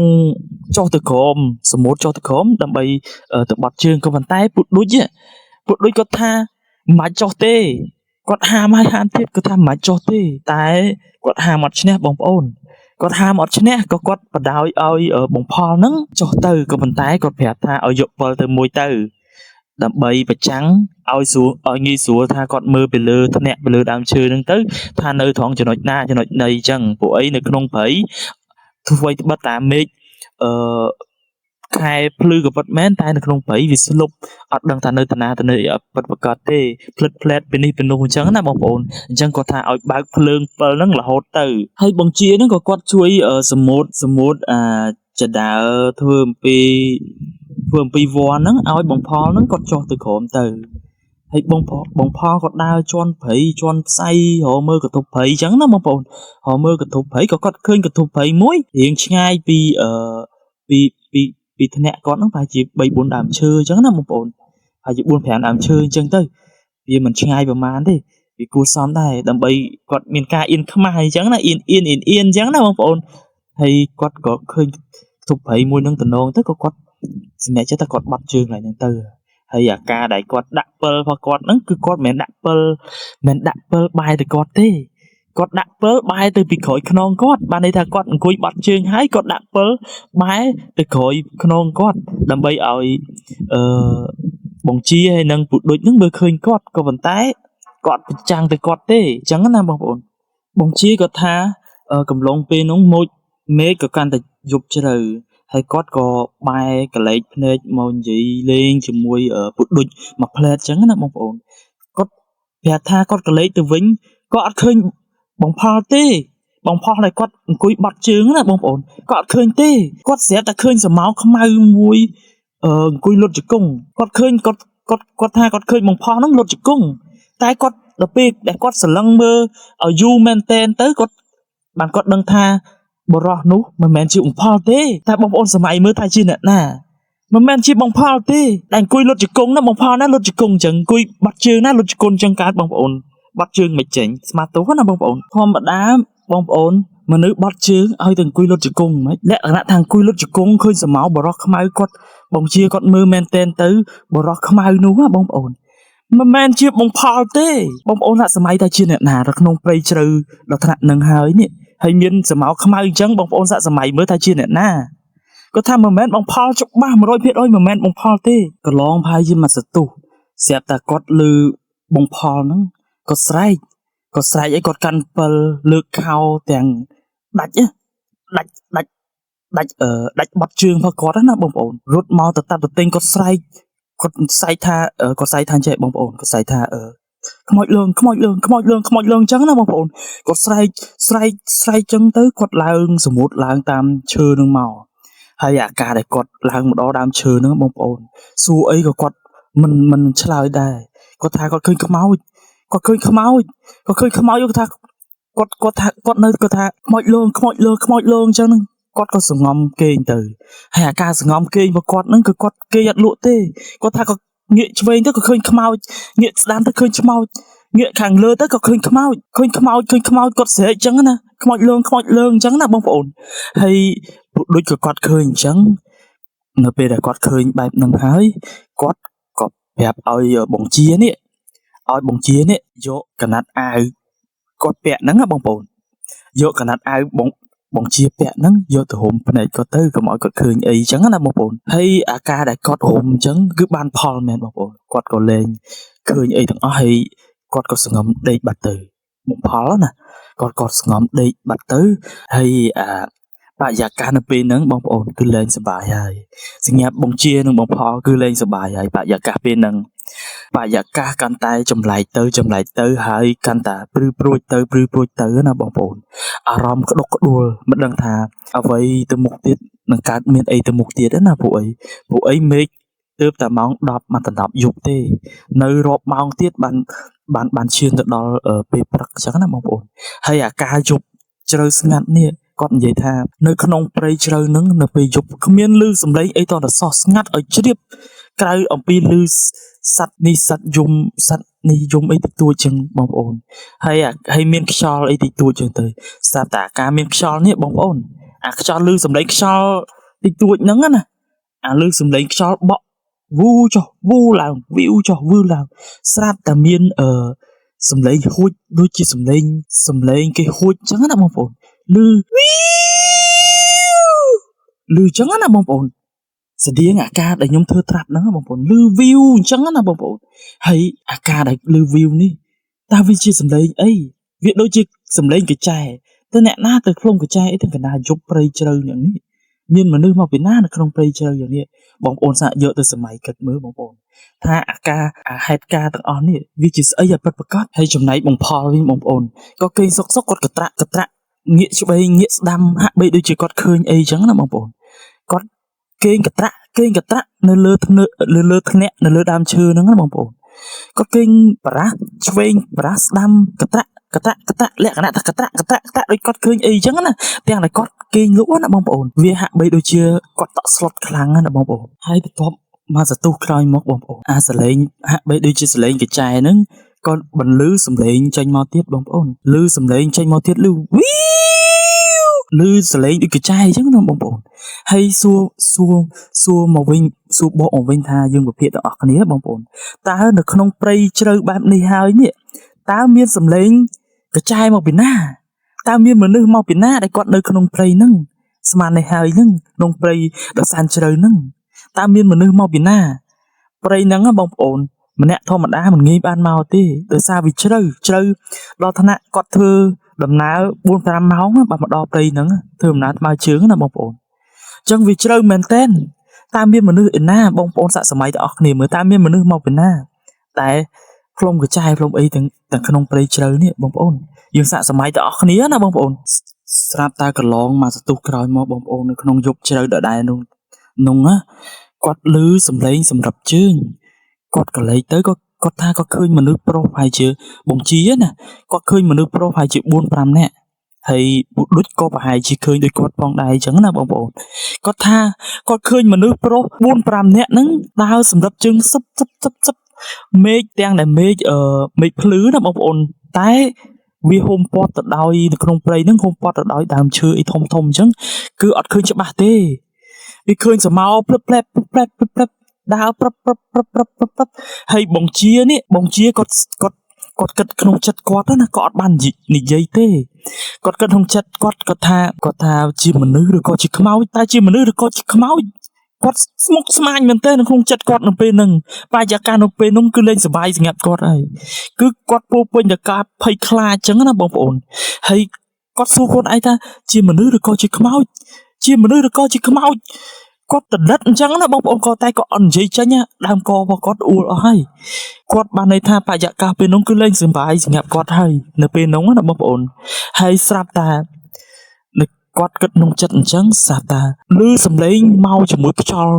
ចុះទៅក្រោមសមុទ្រចុះទៅក្រោមដើម្បីទៅបត់ជើងក៏ប៉ុន្តែពុតដូចពុតដូចគាត់ថាមិនបាច់ចុះទេគាត់ហាមហើយហាមទៀតគាត់ថាមិនបាច់ចុះទេតែគាត់ហាមអត់ឈ្នះបងប្អូនគាត់ហាមអត់ឈ្នះក៏គាត់បដ ாய் ឲ្យបងផលហ្នឹងចុះទៅក៏ប៉ុន្តែគាត់ប្រាប់ថាឲ្យយកពិលទៅមួយទៅដើម្បីប្រចាំងឲ្យស្រួលឲ្យងាយស្រួលថាគាត់មើលពីលើធ្នាក់ពីលើដើមឈើហ្នឹងទៅថានៅត្រង់ចំណុចណាចំណុចណីអញ្ចឹងពួកអីនៅក្នុងព្រៃធ្វើត្បិតតាមេឃអឺខែភ្លឺក៏ពិតមែនតែនៅក្នុងព្រៃវាស្លុបអត់ដឹងថានៅតាណាទៅនៅអត់ពិតប្រាកដទេផ្លិតផ្លែតពីនេះពីនោះអញ្ចឹងណាបងប្អូនអញ្ចឹងគាត់ថាឲ្យបើកភ្លើងពិលហ្នឹងរហូតទៅហើយបងជាហ្នឹងក៏គាត់ជួយសមុទ្រសមុទ្រអាចដើរធ្វើអំពីធ្វើអំពីវ័នហ្នឹងឲ្យបងផលហ្នឹងគាត់ចុះទៅក្រោមទៅហើយបងបងផលគាត់ដើរជន់ព្រៃជន់ផ្សៃរកមើលកន្ទប់ព្រៃអញ្ចឹងណាបងប្អូនរកមើលកន្ទប់ព្រៃក៏គាត់ឃើញកន្ទប់ព្រៃមួយរៀងឆ្ងាយពីអឺពីពីពីធ្នាក់គាត់ហ្នឹងប្រហែលជា3 4ដើមឈើអញ្ចឹងណាបងប្អូនប្រហែលជា4 5ដើមឈើអញ្ចឹងទៅវាមិនឆ្ងាយប្រហែលទេវាគួរសមដែរដើម្បីគាត់មានការអៀនខ្មាស់អញ្ចឹងណាអៀនអៀនអៀនអៀនអញ្ចឹងណាបងប្អូនហើយគាត់ក៏ឃើញទប់ព្រៃមួយនឹងតំណងទៅក៏គាត់សម្រេចចិត្តថាគាត់បាត់ជើងឡើងហ្នឹងទៅហើយអាការដែលគាត់ដាក់ពិលរបស់គាត់ហ្នឹងគឺគាត់មិនមែនដាក់ពិលមិនដាក់ពិលបែរទៅគាត់ទេគាត់ដាក់ពិលបែរទៅពីក្រោយខ្នងគាត់បានន័យថាគាត់អង្គុយបាត់ជើងហើយគាត់ដាក់ពិលបែរទៅក្រោយខ្នងគាត់ដើម្បីឲ្យអឺបងជាហើយនឹងពូដូចហ្នឹងមើលឃើញគាត់ក៏ប៉ុន្តែគាត់ប្រចាំងទៅគាត់ទេអញ្ចឹងណាបងប្អូនបងជាគាត់ថាកំឡុងពេលនោះម៉ូចមេឃក៏កាន់តែយប់ជ្រៅហើយគាត់ក៏បែរកលែកភ្នែកមកនិយាយលេងជាមួយពូដូចមួយផ្លែតអញ្ចឹងណាបងប្អូនគាត់ប្រាប់ថាគាត់កលែកទៅវិញក៏អត់ឃើញបងផលទេបងផលដែលគាត់អង្គុយបាត់ជើងណាបងប្អូនគាត់អត់ឃើញទេគាត់ស្រាប់តែឃើញស្រមោលខ្មៅមួយអង្គុយលុតជង្គង់គាត់ឃើញគាត់គាត់គាត់ថាគាត់ឃើញបងផលហ្នឹងលុតជង្គង់តែគាត់ដល់ពេលដែលគាត់សន្លឹងមើលឲ្យយូរមែនតែនទៅគាត់បានគាត់ដឹងថាបរោះនោះមិនមែនជាបងផលទេតែបងប្អូនសម័យមើលថាជាអ្នកណាមិនមែនជាបងផលទេដែលអង្គុយលុតជង្គង់ណាបងផលណាលុតជង្គង់អញ្ចឹងអង្គុយបាត់ជើងណាលុតជង្គង់អញ្ចឹងកើតបងប្អូនបាត់ជើងមិនចេញស្មាតទោសណាបងប្អូនធម្មតាបងប្អូនមនុស្សបាត់ជើងឲ្យតែអង្គុយលុតជង្គង់មិនលក្ខណៈថាអង្គុយលុតជង្គង់ឃើញសមោបរោះខ្មៅគាត់បងជាគាត់មើលមែនតែនទៅបរោះខ្មៅនោះណាបងប្អូនមិនមែនជាបងផលទេបងប្អូនហាក់សម័យតែជាអ្នកណានៅក្នុងព្រៃជ្រៅដល់ថ្នាក់នឹងហើយនេះហើយមានសមោខ្មៅអញ្ចឹងបងប្អូនសាកសម័យមើលថាជាអ្នកណាគាត់ថាមិនមែនបងផលច្បាស់100%មិនមែនបងផលទេកន្លងប្រហែលជាមួយសន្ទុះស្រាប់តែគាត់លឺបងផលហ្នឹងគាត់ស្រែកគាត់ស្រែកអីគាត់កាន់ពិលលើកខោទាំងដាច់ដាច់ដាច់ដាច់អឺដាច់បាត់ជើងរបស់គាត់ណាបងប្អូនរត់មកទៅតាប់ទៅទិញគាត់ស្រែកគាត់ស្រែកថាគាត់ស្រែកថាចេះបងប្អូនគាត់ស្រែកថាខ្មោចលឿងខ្មោចលឿងខ្មោចលឿងខ្មោចលឿងអញ្ចឹងណាបងប្អូនគាត់ស្រែកស្រែកស្រែកអញ្ចឹងទៅគាត់ឡើងសមុទ្រឡើងតាមឈើនឹងមកហើយអាការដែលគាត់ឡើងមកដល់ដើមឈើហ្នឹងបងប្អូនសួរអីក៏គាត់មិនឆ្លើយដែរគាត់ថាគាត់ឃើញខ្មោចគាត់ឃើញខ្មោចគាត់ឃើញខ្មោចគាត់ថាគាត់គាត់ថាគាត់នៅគាត់ថាខ្មោចលឿងខ្មោចលឿងខ្មោចលឿងអញ្ចឹងហ្នឹងគាត់ក៏សងំគេងទៅហើយអាការសងំគេងរបស់គាត់ហ្នឹងគឺគាត់គេងអត់លក់ទេគាត់ថាក៏ងាកឆ្វេងទៅក៏ឃើញខ្មោចងាកស្ដាំទៅឃើញខ្មោចងាកខាងលើទៅក៏ឃើញខ្មោចឃើញខ្មោចឃើញខ្មោចគាត់ស្រែកអញ្ចឹងណាខ្មោចលឿងខ្មោចលឿងអញ្ចឹងណាបងប្អូនហើយដូចក៏គាត់ឃើញអញ្ចឹងនៅពេលដែលគាត់ឃើញបែបហ្នឹងហើយគាត់ក៏ប្រាប់ឲ្យបងជានេះឲ្យបងជានេះយកកណាត់អាវគាត់ពាក់ហ្នឹងណាបងប្អូនយកកណាត់អាវបងបងជាពាក់ហ្នឹងយកទៅរុំភ្នែកគាត់ទៅកុំឲ្យគាត់ឃើញអីអញ្ចឹងណាបងប្អូនហើយអាការដែលគាត់រុំអញ្ចឹងគឺបានផលមែនបងប្អូនគាត់ក៏លែងឃើញអីទាំងអស់ហើយគាត់ក៏សងំដេកបាត់ទៅបងផលណាគាត់សងំដេកបាត់ទៅហើយអាបរិយាកាសនៅពេលហ្នឹងបងប្អូនគឺលែងសប្បាយហើយសញ្ញាបងជានិងបងផលគឺលែងសប្បាយហើយបរិយាកាសពេលហ្នឹងបរិយាកាសកាន់តែចម្លែកទៅចម្លែកទៅហើយកាន់តែព្រឺព្រួចទៅព្រឺព្រួចទៅណាបងប្អូនអារម្មណ៍ក្តុកក្តួលមិនដឹងថាអ្វីទៅមុខទៀតនឹងកើតមានអីទៅមុខទៀតណាពួកអីមេឃទើបតែម៉ោង10មកដណ្ដប់យប់ទេនៅរាប់ម៉ោងទៀតបានបានបានឈានទៅដល់ពេលព្រឹកអញ្ចឹងណាបងប្អូនហើយអាការយប់ជ្រៅស្ងាត់នេះ គាត់និយាយថានៅក្នុងព្រៃជ្រៅហ្នឹងនៅពេលយប់គ្មានឮសំឡេងអីតតែសោះស្ងាត់ឲ្យជ្រាបក្រៅអំពីឮសត្វនេះសត្វយំសត្វនេះយំអីតិចតួចចឹងបងប្អូនហើយហើយមានខ្យល់អីតិចតួចចឹងទៅស្រាប់តែអាការមានខ្យល់នេះបងប្អូនអាខ្យល់ឮសំឡេងខ្យល់តិចតួចហ្នឹងណាអាឮសំឡេងខ្យល់បក់វូចុះវូឡើងវីវចុះវឺឡើងស្រាប់តែមានអឺសំឡេងហួចដូចជាសំឡេងសំឡេងគេហួចចឹងណាបងប្អូនឮវីវឮចឹងណាបងប្អូនស្តៀងអាការដែលខ្ញុំធ្វើត្រាប់ហ្នឹងណាបងប្អូនឮវីវអញ្ចឹងណាបងប្អូនហើយអាការដែលឮវីវនេះតើវាជាសំឡេងអីវាដូចជាសំឡេងកញ្ចែទៅអ្នកណាទៅផ្លុំកញ្ចែអីទាំងកណ្ដាលយប់ព្រៃជ្រៅយ៉ាងនេះមានមនុស្សមកពីណានៅក្នុងព្រៃជ្រៅយ៉ាងនេះបងប្អូនសាកយកទៅសម័យគិតមើលបងប្អូនថាអាការអាហេតុការណ៍ទាំងអស់នេះវាជាស្អីឲ្យពិតប្រាកដហើយចំណែកបំផលវិញបងប្អូនក៏គេងសុកសុកគាត់កត្រាក់កត្រាក់ងាកឆ្វេងងាកស្ដាំហាក់បីដូចជាគាត់ឃើញអីចឹងណាបងប្អូនគាត់គេងកត្រាក់គេងកត្រាក់នៅលើធ្នើលើលើធ្នាក់នៅលើដើមឈើហ្នឹងណាបងប្អូនគាត់គេងបារះឆ្វេងបារះស្ដាំកត្រាក់កត្រាក់កត្រាក់លក្ខណៈថាកត្រាក់កត្រាក់កត្រាក់ដូចគាត់ឃើញអីចឹងណាទាំងតែគាត់គេងលក់ណាបងប្អូនវាហាក់បីដូចជាគាត់តក់ស្លុតខ្លាំងណាបងប្អូនហើយបន្ទាប់មកសន្ទុះក្រោយមកបងប្អូនអាសលេងហាក់បីដូចជាសលេងកញ្ចែហ្នឹងក៏បន្លឺសំឡេងចេញមកទៀតបងប្អូនឮសំឡេងចេញមកទៀតឮវីវឮសលេងដូចកញ្ចែអញ្ចឹងណាបងប្អូនហើយសួរសួរសួរមកវិញសួរបកមកវិញថាយើងវិភាគទាំងអស់គ្នាបងប្អូនតើនៅក្នុងព្រៃជ្រៅបែបនេះហើយនេះតើមានសំឡេងកញ្ចែមកពីណាតើមានមនុស្សមកពីណាដែលគាត់នៅក្នុងព្រៃហ្នឹងស្មាននេះហើយហ្នឹងក្នុងព្រៃដ៏សែនជ្រៅហ្នឹងតើមានមនុស្សមកពីណាព្រៃហ្នឹងណាបងប្អូនម្នាក់ធម្មតាមិនងាយបានមកទេដោយសារវាជ្រៅជ្រៅដល់ថ្នាក់គាត់ធ្វើដំណើរ4 5ម៉ោងបាទមកដល់ព្រៃហ្នឹងធ្វើដំណើរថ្មើរជើងណាបងប្អូនអញ្ចឹងវាជ្រៅមែនតែនតើមានមនុស្សឯណាបងប្អូនសាកសម័យទាំងអស់គ្នាមើលតើមានមនុស្សមកពីណាតែផ្លុំកញ្ចែផ្លុំអីទាំងទាំងក្នុងព្រៃជ្រៅនេះបងប្អូនយើងសាកសម័យទាំងអស់គ្នាណាបងប្អូនស្រាប់តែកន្លងមកសន្ទុះក្រោយមកបងប្អូននៅក្នុងយប់ជ្រៅដដែលនោះនោះណាគាត់ឮសំឡេងសម្រាប់ជើងគាត់ក៏លេចទៅក៏គាត់ថាគាត់ឃើញមនុស្សប្រុសប្រហែលជាបងជាណាគាត់ឃើញមនុស្សប្រុសប្រហែលជា4 5នាក់ហើយពូឌុចក៏ប្រហែលជាឃើញដូចគាត់ផងដែរអញ្ចឹងណាបងប្អូនគាត់ថាគាត់ឃើញមនុស្សប្រុស4 5នាក់ហ្នឹងដើរសម្រាប់ជើងសឹបសឹបសឹបសឹបមេឃទាំងដែលមេឃអឺមេឃភ្លឺណាបងប្អូនតែវាហុំព័ទ្ធទៅដោយនៅក្នុងព្រៃហ្នឹងហុំព័ទ្ធទៅដោយដើមឈើអីធំធំអញ្ចឹងគឺអត់ឃើញច្បាស់ទេវាឃើញស្រមោលភ្លឹបផ្លែបភ្លឹបផ្លែបភ្លឹបផ្លែបដើរប្រឹបប្រឹបប្រឹបប្រឹបប្រឹបប្រឹបហើយបងជានេះបងជាគាត់គាត់គាត់គិតក្នុងចិត្តគាត់ណាគាត់អត់បាននិយាយទេគាត់គិតក្នុងចិត្តគាត់គាត់ថាគាត់ថាជាមនុស្សឬក៏ជាខ្មោចតែជាមនុស្សឬក៏ជាខ្មោចគាត់ស្មុគស្មាញមែនទែននៅក្នុងចិត្តគាត់នៅពេលហ្នឹងបរិយាកាសនៅពេលហ្នឹងគឺលែងសប្បាយសម្រាប់គាត់ហើយគឺគាត់ពោពេញដោយការភ័យខ្លាចចឹងណាបងប្អូនហើយគាត់សួរខ្លួនឯងថាជាមនុស្សឬក៏ជាខ្មោចជាមនុស្សឬក៏ជាខ្មោចគាត់តដិតអញ្ចឹងណាបងប្អូនក៏តែក៏អត់និយាយចេញដើមករបស់គាត់អួលអស់ហើយគាត់បានន័យថាបរិយាកាសពេលនោះគឺលែងសប្បាយសម្រាប់គាត់ហើយនៅពេលនោះណាបងប្អូនហើយស្រាប់តែនៅគាត់គិតក្នុងចិត្តអញ្ចឹងស្រាប់តែឮសំឡេងមកជាមួយខ្យល់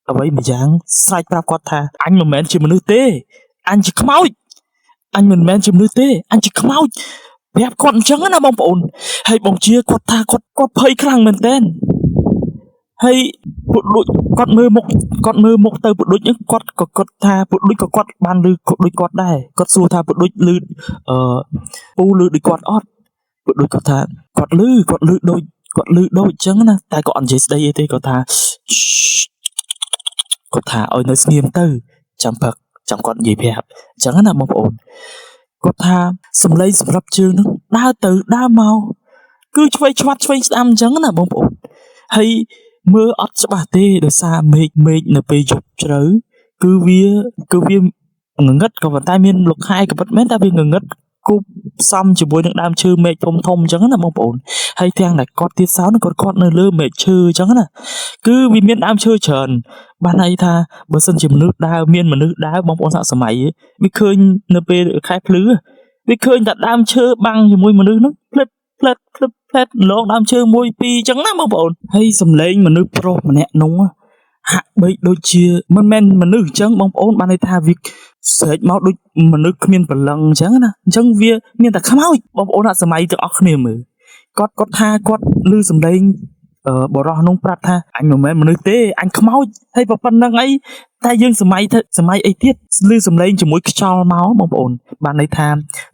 អ្វីមួយយ៉ាងស្រែកប្រាប់គាត់ថាអញមិនមែនជាមនុស្សទេអញជាខ្មោចអញមិនមែនជាមនុស្សទេអញជាខ្មោចប្រាប់គាត់អញ្ចឹងណាបងប្អូនហើយបងជាគាត់ថាគាត់គាត់ភ័យខ្លាំងមែនទែនហើយពួកដូចគាត់មើលមុខគាត់មើលមុខទៅពួកដូចហ្នឹងគាត់ក៏គាត់ថាពួកដូចក៏គាត់បានឮដូចគាត់ដែរគាត់សួរថាពួកដូចឮអឺពូឮដូចគាត់អត់ពួកដូចគាត់ថាគាត់ឮគាត់ឮដូចគាត់ឮដូចអញ្ចឹងណាតែគាត់អត់និយាយស្ដីអីទេគាត់ថាគាត់ថាឲ្យនៅស្ងៀមទៅចាំផឹកចាំគាត់និយាយប្រាប់អញ្ចឹងណាបងប្អូនគាត់ថាសំឡេងសម្រាប់ជើងហ្នឹងដើរទៅដើរមកគឺឆ្វេងឆ្វាត់ឆ្វេងស្ដាំអញ្ចឹងណាបងប្អូនហើយមើលអត់ច្បាស់ទេដោយសារមេឃមេឃនៅពេលយប់ជ្រៅគឺវាគឺវាងងឹតក៏ប៉ុន្តែមានលោកខែក៏ពិតមែនតែវាងងឹតគប់ផ្សំជាមួយនឹងដើមឈើមេឃធំធំអញ្ចឹងណាបងប្អូនហើយទាំងដែលគាត់ទៀតសោនគាត់គាត់នៅលើមេឃឈើអញ្ចឹងណាគឺវាមានដើមឈើច្រើនបានន័យថាបើសិនជាមនុស្សដើរមានមនុស្សដើរបងប្អូនសាកសម័យវាឃើញនៅពេលខែភ្លឺវាឃើញតែដើមឈើបាំងជាមួយមនុស្សហ្នឹងផ្លិតផ្លិតផ្លិតផ្លែតលងដើមឈើមួយពីរអញ្ចឹងណាបងប្អូនហើយសំឡេងមនុស្សប្រុសម្នាក់នោះហាក់បីដូចជាមិនមែនមនុស្សអញ្ចឹងបងប្អូនបានន័យថាវាស្រែកមកដូចមនុស្សគ្មានព្រលឹងអញ្ចឹងណាអញ្ចឹងវាមានតែខ្មោចបងប្អូនអត់សម័យទាំងអស់គ្នាមើល គាត់ថាគាត់ឮសំឡេងបរោះនោះប្រាប់ថាអញមិនមែនមនុស្សទេអញខ្មោចហើយប៉ុណ្្នឹងអីតែយើងសម័យទៅសម័យអីទៀតឮសំឡេងជាមួយខ្យល់មកបងប្អូនបានន័យថា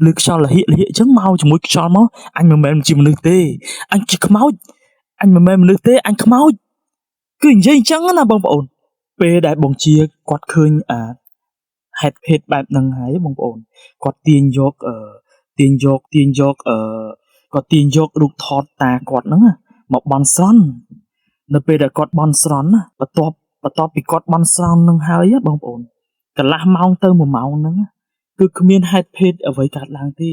ឮខ្យល់លហិលហិអញ្ចឹងមកជាមួយខ្យល់មកអញមិនមែនជាមនុស្សទេអញជាខ្មោចអញមិនមែនមនុស្សទេអញខ្មោចគឺនិយាយអញ្ចឹងណាបងប្អូនពេលដែលបងជាគាត់ឃើញអាហេតុភេទបែបហ្នឹងហើយបងប្អូនគាត់ទាញយកអឺទាញយកទាញយកអឺគាត់ទាញយករូបថតតាគាត់ហ្នឹងណាមកបន់ស្រន់នៅពេលដែលគាត់បន់ស្រន់ណាបន្ទាប់ពីគាត់បន់ស្រន់នឹងហើយណាបងប្អូនកន្លះម៉ោងទៅ1ម៉ោងហ្នឹងណាគឺគ្មានហេតុភេទអ្វីកើតឡើងទេ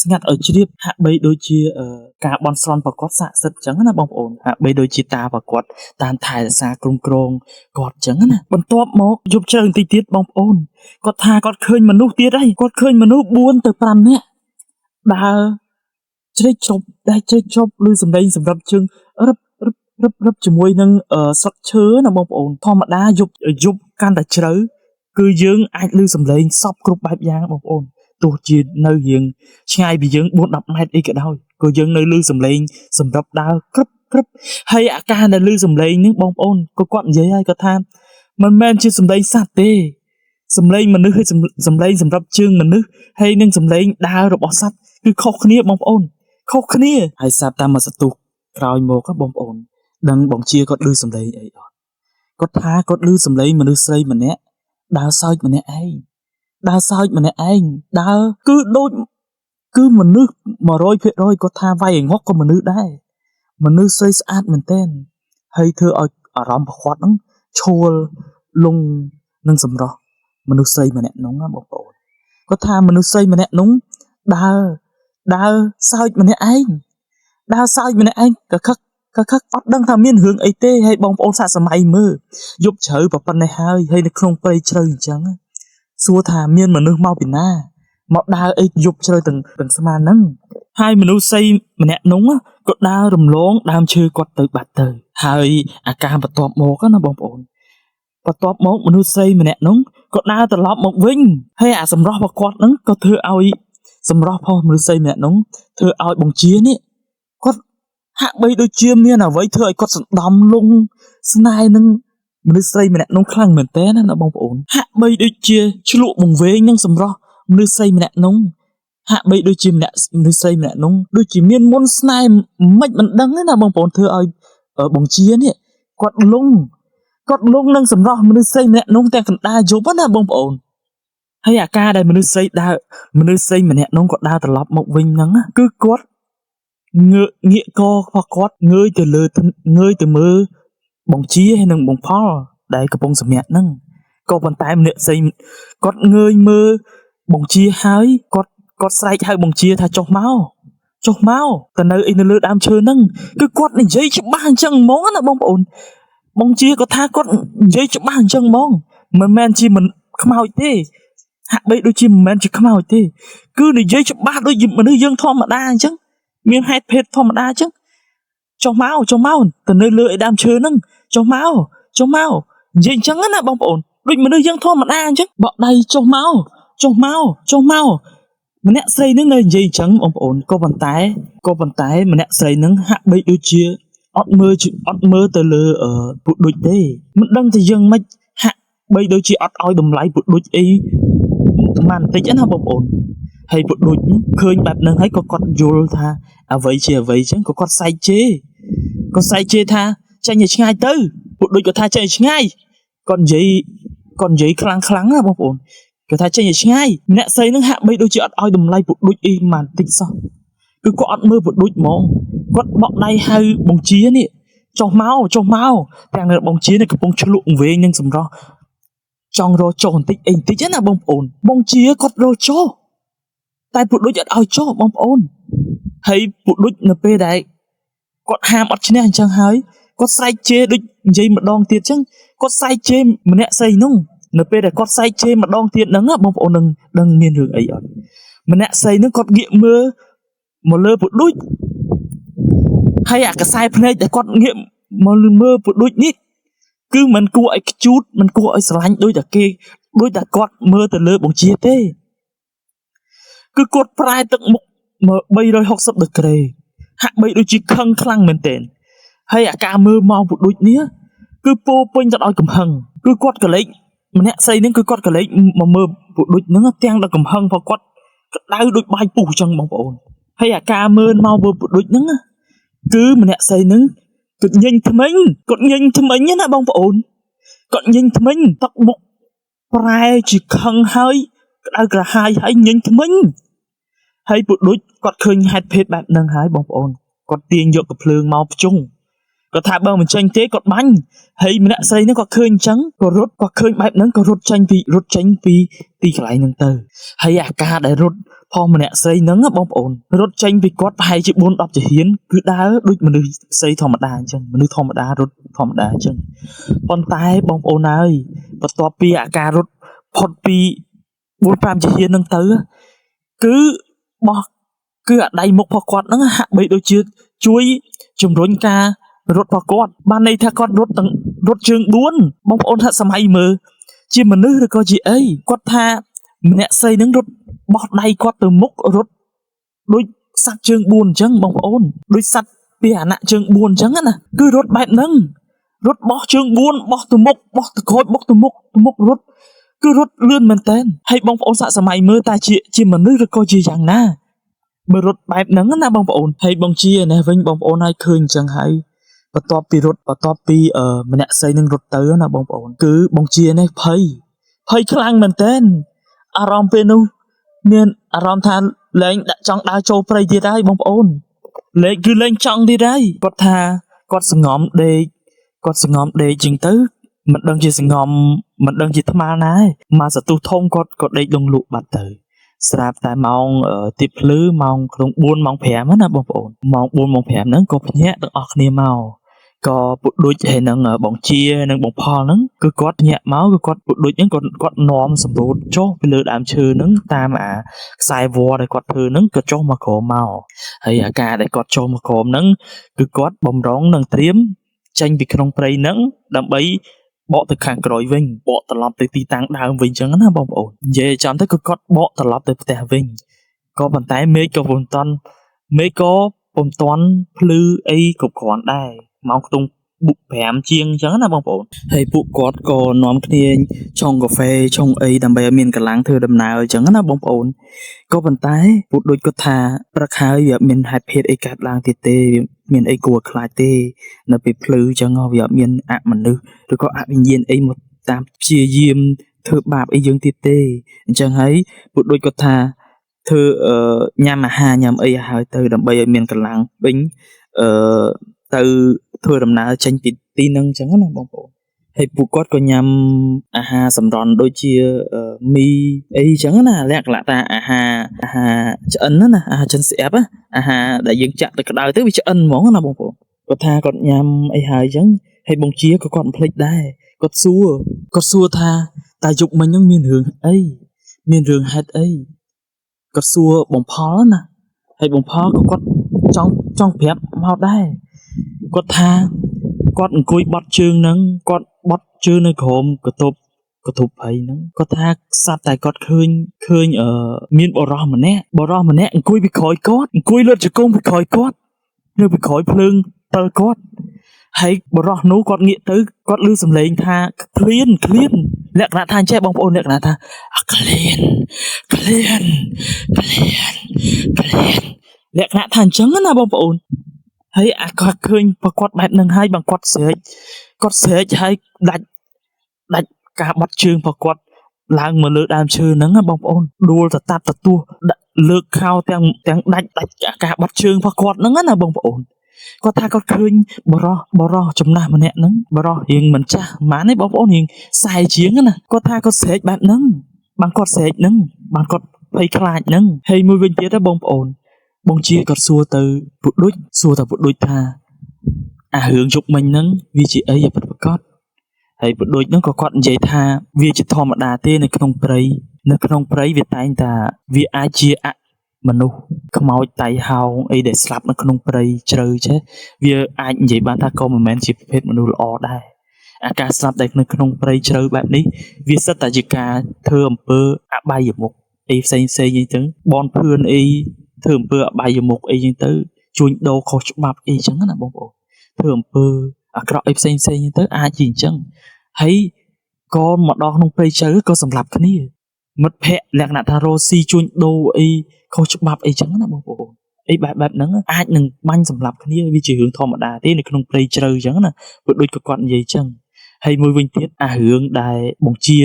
ស្ងាត់ឲ្យជ្រាបហាក់បីដូចជាការបន់ស្រន់ប្រកបស័ក្តិសិទ្ធិអញ្ចឹងណាបងប្អូនហាក់បីដូចជាតាប្រកបតាមថែរក្សាគ្រប់គ្រងគាត់អញ្ចឹងណាបន្ទាប់មកយប់ជ្រៅបន្តិចទៀតបងប្អូនគាត់ថាគាត់ឃើញមនុស្សទៀតហើយគាត់ឃើញមនុស្ស4ទៅ5នាក់ដើរជ្រេកជ្រប់ដែលជ្រេកជ្រប់ឬសំឡេងសម្រាប់ជើងរឹបរឹបរឹបរឹបជាមួយនឹងស្លឹកឈើណាបងប្អូនធម្មតាយប់កាន់តែជ្រៅគឺយើងអាចឮសំឡេងសពគ្រប់បែបយ៉ាងបងប្អូនទោះជានៅរៀងឆ្ងាយពីយើង4 10ម៉ែត្រអីក៏ដោយក៏យើងនៅឮសំឡេងសម្រាប់ដើរក្រឹបក្រឹបហើយអាការដែលឮសំឡេងនេះបងប្អូនក៏គាត់និយាយហើយគាត់ថាមិនមែនជាសំឡេងសត្វទេសំឡេងមនុស្សហើយសំឡេងសម្រាប់ជើងមនុស្សហើយនិងសំឡេងដើររបស់សត្វគឺខុសគ្នាបងប្អូនខុសគ្នាហើយសាប់តាមមកសន្ទុះក្រោយមកបងប្អូនដឹងបងជាគាត់ឮសំឡេងអីអត់គាត់ថាគាត់ឮសំឡេងមនុស្សស្រីម្នាក់ដើរសើចម្នាក់ឯងដើរសើចម្នាក់ឯងដើរគឺដូចគឺមនុស្ស100%គាត់ថាវាយឲ្យងក់ក៏មនុស្សដែរមនុស្សស្រីស្អាតមែនទែនហើយធ្វើឲ្យអារម្មណ៍របស់គាត់ហ្នឹងឈួលលងនឹងសម្រស់មនុស្សស្រីម្នាក់នោះណាបងប្អូនគាត់ថាមនុស្សស្រីម្នាក់នោះដើរដើរសើចម្នាក់ឯងដើរសើចម្នាក់ឯងកខឹកកខឹកអត់ដឹងថាមានរឿងអីទេហើយបងប្អូនសាកសម័យមើលយប់ជ្រៅប៉ុណ្ណេះហើយហើយនៅក្នុងព្រៃជ្រៅអញ្ចឹងសួរថាមានមនុស្សមកពីណាមកដើរអីយប់ជ្រៅទាំងស្មានហ្នឹងហើយមនុស្សស្រីម្នាក់នោះក៏ដើររំលងដើមឈើគាត់ទៅបាត់ទៅហើយអាការបន្ទាប់មកណាបងប្អូនបន្ទាប់មកមនុស្សស្រីម្នាក់នោះក៏ដើរត្រឡប់មកវិញហើយអាសម្រស់របស់គាត់ហ្នឹងក៏ធ្វើឲ្យសម្រស់របស់មនុស្សស្រីម្នាក់នោះធ្វើឲ្យបងជានេះគាត់ហាក់បីដូចជាមានអ្វីធ្វើឲ្យគាត់សណ្ដំលងស្នេហ៍នឹងមនុស្សស្រីម្នាក់នោះខ្លាំងមែនតើណាបងប្អូនហាក់បីដូចជាឆ្លក់វង្វេងនឹងសម្រស់មនុស្សស្រីម្នាក់នោះហាក់បីដូចជាម្នាក់មនុស្សស្រីម្នាក់នោះដូចជាមានមុនស្នេហ៍មិនមិនដឹងទេណាបងប្អូនធ្វើឲ្យបងជានេះគាត់លងគាត់លងនឹងសម្រស់មនុស្សស្រីម្នាក់នោះទាំងកណ្ដាលយប់ណាបងប្អូនហើយអាការដែលមនុស្សស្រីដើរមនុស្សស្រីម្នាក់នោះក៏ដើរត្រឡប់មកវិញហ្នឹងគឺគាត់ងើងាកករបស់គាត់ងើយទៅលើងើយទៅមើលបងជាហើយនិងបងផលដែលកំពុងសម្រាកហ្នឹងក៏ប៉ុន្តែម្នាក់ស្រីគាត់ងើយមើលបងជាហើយគាត់ស្រែកហៅបងជាថាចុះមកចុះមកទៅនៅអីនៅលើដើមឈើហ្នឹងគឺគាត់និយាយច្បាស់អញ្ចឹងហ្មងណាបងប្អូនបងជាគាត់ថាគាត់និយាយច្បាស់អញ្ចឹងហ្មងមិនមែនជាមិនខ្មោចទេហាក់បីដូចជាមិនមែនជាខ្មោចទេគឺនិយាយច្បាស់ដូចមនុស្សយើងធម្មតាអញ្ចឹងមានហេតុភេទធម្មតាអញ្ចឹងចុះមកចុះមកទៅនៅលើឯដើមឈើហ្នឹងចុះមកចុះមកនិយាយអញ្ចឹងណាបងប្អូនដូចមនុស្សយើងធម្មតាអញ្ចឹងបក់ដៃចុះមកចុះមកចុះមកម្នាក់ស្រីនឹងនៅនិយាយអញ្ចឹងបងប្អូនក៏ប៉ុន្តែម្នាក់ស្រីនឹងហាក់បីដូចជាអត់មើលអត់មើលទៅលើពួកដូចទេមិនដឹងថាយើងមិនហាក់បីដូចជាអត់ឲ្យតម្លៃពួកដូចអីម៉ាន់តិចណាបងប្អូនហើយពួកដូចឃើញបែបហ្នឹងហើយក៏គាត់យល់ថាអ្វីជាអ្វីអញ្ចឹងក៏គាត់សែកជេរគាត់សែកជេរថាចេញឲ្យឆ្ងាយទៅពួកដូចគាត់ថាចេញឲ្យឆ្ងាយគាត់និយាយខ្លាំងខ្លាំងណាបងប្អូនគាត់ថាចេញឲ្យឆ្ងាយម្នាក់ស្រីនឹងហាក់បីដូចជាអត់ឲ្យតម្លៃពួកដូចអីម៉ាន់តិចសោះគឺគាត់អត់មើលពួកដូចហ្មងគាត់បក់ដៃហៅបងជានេះចុះមកចុះមកទាំងនៅបងជានេះកំពុងឆ្លក់វែងនឹងសម្រស់ចង់រកចុះបន្តិចអីបន្តិចណាបងប្អូនបងជាគាត់រកចុះតែពួកដូចអត់ឲ្យចុះបងប្អូនហើយពួកដូចនៅពេលដែលគាត់ហាមអត់ឈ្នះអញ្ចឹងហើយគាត់ស្រែកជេរដូចនិយាយម្ដងទៀតអញ្ចឹងគាត់ស្រែកជេរម្នាក់ស្រីនោះនៅពេលដែលគាត់ស្រែកជេរម្ដងទៀតហ្នឹងបងប្អូននឹងដឹងមានរឿងអីអត់ម្នាក់ស្រីហ្នឹងគាត់ងាកមើលមកលើពួកដូចហើយអាកសែភ្នែកដែលគាត់ងាកមកមើលពួកដូចនេះគឺមិនគួរឲ្យខ្ជូតមិនគួរឲ្យស្រឡាញ់ដូចតែគេដូចតែគាត់មើលទៅលើបងជាទេគឺគាត់ប្រែទឹកមុខមក360ដឺក្រេ ហាក់បីដូចជាខឹងខ្លាំងមែនទែនហើយអាការមើលមកពូឌុចនេះគឺពោពេញទៅដោយកំហឹងគឺគាត់កលេចម្នាក់ស្រីហ្នឹងគឺគាត់កលេចមកមើលពូឌុចហ្នឹងទាំងដល់កំហឹងព្រោះគាត់ក្តៅដូចបាយពុះអញ្ចឹងបងប្អូនហើយអាការមើលមកពូឌុចហ្នឹងគឺម្នាក់ស្រីហ្នឹងគាត់ញញថ្មិញគាត់ញញថ្មិញណាបងប្អូនគាត់ញញថ្មិញទឹកមុខប្រែជាខឹងហើយក្តៅក្រហាយហើយញញថ្មិញហើយពូឌុចគាត់ឃើញហេតុភេទបែបហ្នឹងហើយបងប្អូនគាត់ទាញយកកំភ្លើងមកភ្ជង់គាត់ថាបើមិនចេញទេគាត់បាញ់ហើយម្នាក់ស្រីហ្នឹងគាត់ឃើញអញ្ចឹងក៏រត់គាត់ឃើញបែបហ្នឹងក៏រត់ចេញពីរត់ចេញពីទីកន្លែងហ្នឹងទៅហើយអាការដែលរត់ផងម្នាក់ស្រីហ្នឹងបងប្អូនរត់ចេញពីគាត់ប្រហែលជា4 10ជាហ៊ានគឺដើរដូចមនុស្សស្រីធម្មតាអញ្ចឹងមនុស្សធម្មតារត់ធម្មតាអញ្ចឹងប៉ុន្តែបងប្អូនហើយបន្ទាប់ពីអាការរត់ផុតពី4 5ជាហ៊ានហ្នឹងទៅគឺបោះគឺអាដៃមុខរបស់គាត់ហ្នឹងហាក់បីដូចជាជួយជំរុញការរត់របស់គាត់បានន័យថាគាត់រត់ទាំងរត់ជើង4បងប្អូនថាសម័យមើលជាមនុស្សឬក៏ជាអីគាត់ថាម្នាក់ស្រីនឹងរត់បោះដៃគាត់ទៅមុខរត់ដូចសត្វជើង4អញ្ចឹងបងប្អូនដូចសត្វពាហនៈជើង4អញ្ចឹងណាគឺរត់បែបហ្នឹងរត់បោះជើង4បោះទៅមុខបោះទៅក្រោយបោះទៅមុខទៅមុខរត់គឺរត់លឿនមែនតើហើយបងប្អូនសាកសម័យមើលតើជាមនុស្សឬក៏ជាយ៉ាងណាបើរត់បែបហ្នឹងណាបងប្អូនហើយបងជានេះវិញបងប្អូនហើយឃើញអញ្ចឹងហើយបន្ទាប់ពីរត់បន្ទាប់ពីម្នាក់ស្រីនឹងរត់ទៅណាបងប្អូនគឺបងជានេះភ័យភ័យខ្លាំងមែនតើអារម្មណ៍ពេលនោះមានអារម្មណ៍ថាលែងដាក់ចង់ដើរចូលព្រៃទៀតហើយបងប្អូនលែងគឺលែងចង់ទៀតហើយគាត់ថាគាត់សងំដេកគាត់សងំដេកជាងទៅមិនដឹងជាសងំមិនដឹងជាថ្មណាឯងមកសទុះធំគាត់ក៏ដេកលងលក់បាត់ទៅស្រាប់តែម៉ោងទីភ្លឺម៉ោងក្នុង4ម៉ោង5ណាបងប្អូនម៉ោង4ម៉ោង5ហ្នឹងក៏ភ្ញាក់ទាំងអស់គ្នាមកក៏ពុដូចហើយនឹងបងជានិងបងផលហ្នឹងគឺគាត់ញាក់មកគឺគាត់ពុដូចហ្នឹងគាត់គាត់នាំសម្រូតចុះពីលើដើមឈើហ្នឹងតាមអាខ្សែវល្លិដែលគាត់ធ្វើហ្នឹងក៏ចុះមកក្រោមមកហើយអាការដែលគាត់ចុះមកក្រោមហ្នឹងគឺគាត់បំរុងនឹងត្រៀមចេញពីក្នុងព្រៃហ្នឹងដើម្បីបកទៅខាងក្រោយវិញបកត្រឡប់ទៅទីតាំងដើមវិញអញ្ចឹងណាបងប្អូននិយាយចំទៅគឺគាត់បកត្រឡប់ទៅផ្ទះវិញក៏ប៉ុន្តែមេឃក៏ពុំតន់មេឃក៏ពុំតន់ភ្លឺអីគ្រប់គ្រាន់ដែរម៉ោងខ្ទង់បុក5ជាងអញ្ចឹងណាបងប្អូនហើយពួកគាត់ក៏នាំគ្នាឆុងកាហ្វេឆុងអីដើម្បីឲ្យមានកម្លាំងធ្វើដំណើរអញ្ចឹងណាបងប្អូនក៏ប៉ុន្តែពួកដូចគាត់ថាព្រឹកហើយវាអត់មានហេតុភេទអីកើតឡើងទៀតទេវាមានអីគួរឲ្យខ្លាចទេនៅពេលភ្លឺអញ្ចឹងវាអត់មានអមនុស្សឬក៏អវិញ្ញាណអីមកតាមព្យាយាមធ្វើបាបអីយើងទៀតទេអញ្ចឹងហើយពួកដូចគាត់ថាធ្វើញ៉ាំអាហារញ៉ាំអីឲ្យហើយទៅដើម្បីឲ្យមានកម្លាំងវិញអឺទៅធ្វើដំណើរចេញពីទីហ្នឹងអញ្ចឹងណាបងប្អូនហើយពួកគាត់ក៏ញ៉ាំអាហារសម្រន់ដូចជាមីអីអញ្ចឹងណាលក្ខណៈថាអាហារអាហារឆ្អិនណាអាហារចិនស្អាប់អាហារដែលយើងចាក់ទៅក្តៅទៅវាឆ្អិនហ្មងណាបងប្អូនគាត់ថាគាត់ញ៉ាំអីហើយអញ្ចឹងហើយបងជាក៏គាត់មិនភ្លេចដែរគាត់សួរគាត់សួរថាតើយប់មិញហ្នឹងមានរឿងអីមានរឿងហេតុអីគាត់សួរបងផលណាហើយបងផលក៏គាត់ចង់ចង់ប្រាប់មកដែរគាត់ថាគាត់អង្គុយបត់ជើងហ្នឹងគាត់បត់ជើងនៅក្រោមកន្ទប់កន្ទប់ព្រៃហ្នឹងគាត់ថាស្រាប់តែគាត់ឃើញឃើញអឺមានបរោះម្នាក់បរោះម្នាក់អង្គុយពីក្រោយគាត់អង្គុយលើជង្គង់ពីក្រោយគាត់នៅពីក្រោយភ្លើងពិលគាត់ហើយបរោះនោះគាត់ងាកទៅគាត់ឮសំឡេងថាឃ្លានឃ្លានលក្ខណៈថាអញ្ចេះបងប្អូនលក្ខណៈថាឃ្លានឃ្លានឃ្លានឃ្លានលក្ខណៈថាអញ្ចឹងណាបងប្អូនហើយអាគាត់ឃើញប្រគាត់បែបហ្នឹងហើយបងគាត់ស្រែកគាត់ស្រែកហើយដាច់ដាច់ការបត់ជើងរបស់គាត់ឡើងមកលើដើមឈើហ្នឹងណាបងប្អូនដួលតតាប់តទួលើកខោទាំងទាំងដាច់ដាច់ការបត់ជើងរបស់គាត់ហ្នឹងណាបងប្អូនគាត់ថាគាត់ឃើញបរោះបរោះចំណាស់ម្នាក់ហ្នឹងបរោះរៀងមិនចាស់ហ្មងទេបងប្អូនរៀងខ្សែជាងណាគាត់ថាគាត់ស្រែកបែបហ្នឹងបានគាត់ស្រែកហ្នឹងបានគាត់ភ័យខ្លាចហ្នឹងហើយមួយវិញទៀតណាបងប្អូនបងជាគាត់សួរទៅពុដូចសួរទៅពុដូចថាអារឿងយប់មិញហ្នឹងវាជាអីឲ្យពិតប្រាកដហើយពុដូចហ្នឹងក៏គាត់និយាយថាវាជាធម្មតាទេនៅក្នុងព្រៃនៅក្នុងព្រៃវាតែងតាវាអាចជាអមនុស្សខ្មោចតៃហោងអីដែលស្លាប់នៅក្នុងព្រៃជ្រៅចេះវាអាចនិយាយបានថាក៏មិនមែនជាប្រភេទមនុស្សល្អដែរអាការស្លាប់ដែលនៅក្នុងព្រៃជ្រៅបែបនេះវាសិតតែជាការធ្វើអំពើអបាយមុខអីផ្សេងផ្សេងអីចឹងបនភឿនអីធ្វើអំពើអបាយមុខអីចឹងទៅ ជួញដូរខុសច្បាប់អីចឹងណាបងប្អូនធ្វើអំពើអាក្រក់អីផ្សេងផ្សេងទៅអាចជាអញ្ចឹងហើយក៏មកដល់ក្នុងព្រៃជ្រៅក៏សម្លាប់គ្នាមិត្តភ័ក្តិលក្ខណៈថារស់ស៊ីជួញដូរអីខុសច្បាប់អីចឹងណាបងប្អូនអីបែបបែបហ្នឹងអាចនឹងបាញ់សម្លាប់គ្នាវាជារឿងធម្មតាទេនៅក្នុងព្រៃជ្រៅចឹងណាព្រោះដូចក៏គាត់និយាយចឹងហើយមួយវិញទៀតអារឿងដែលបងជា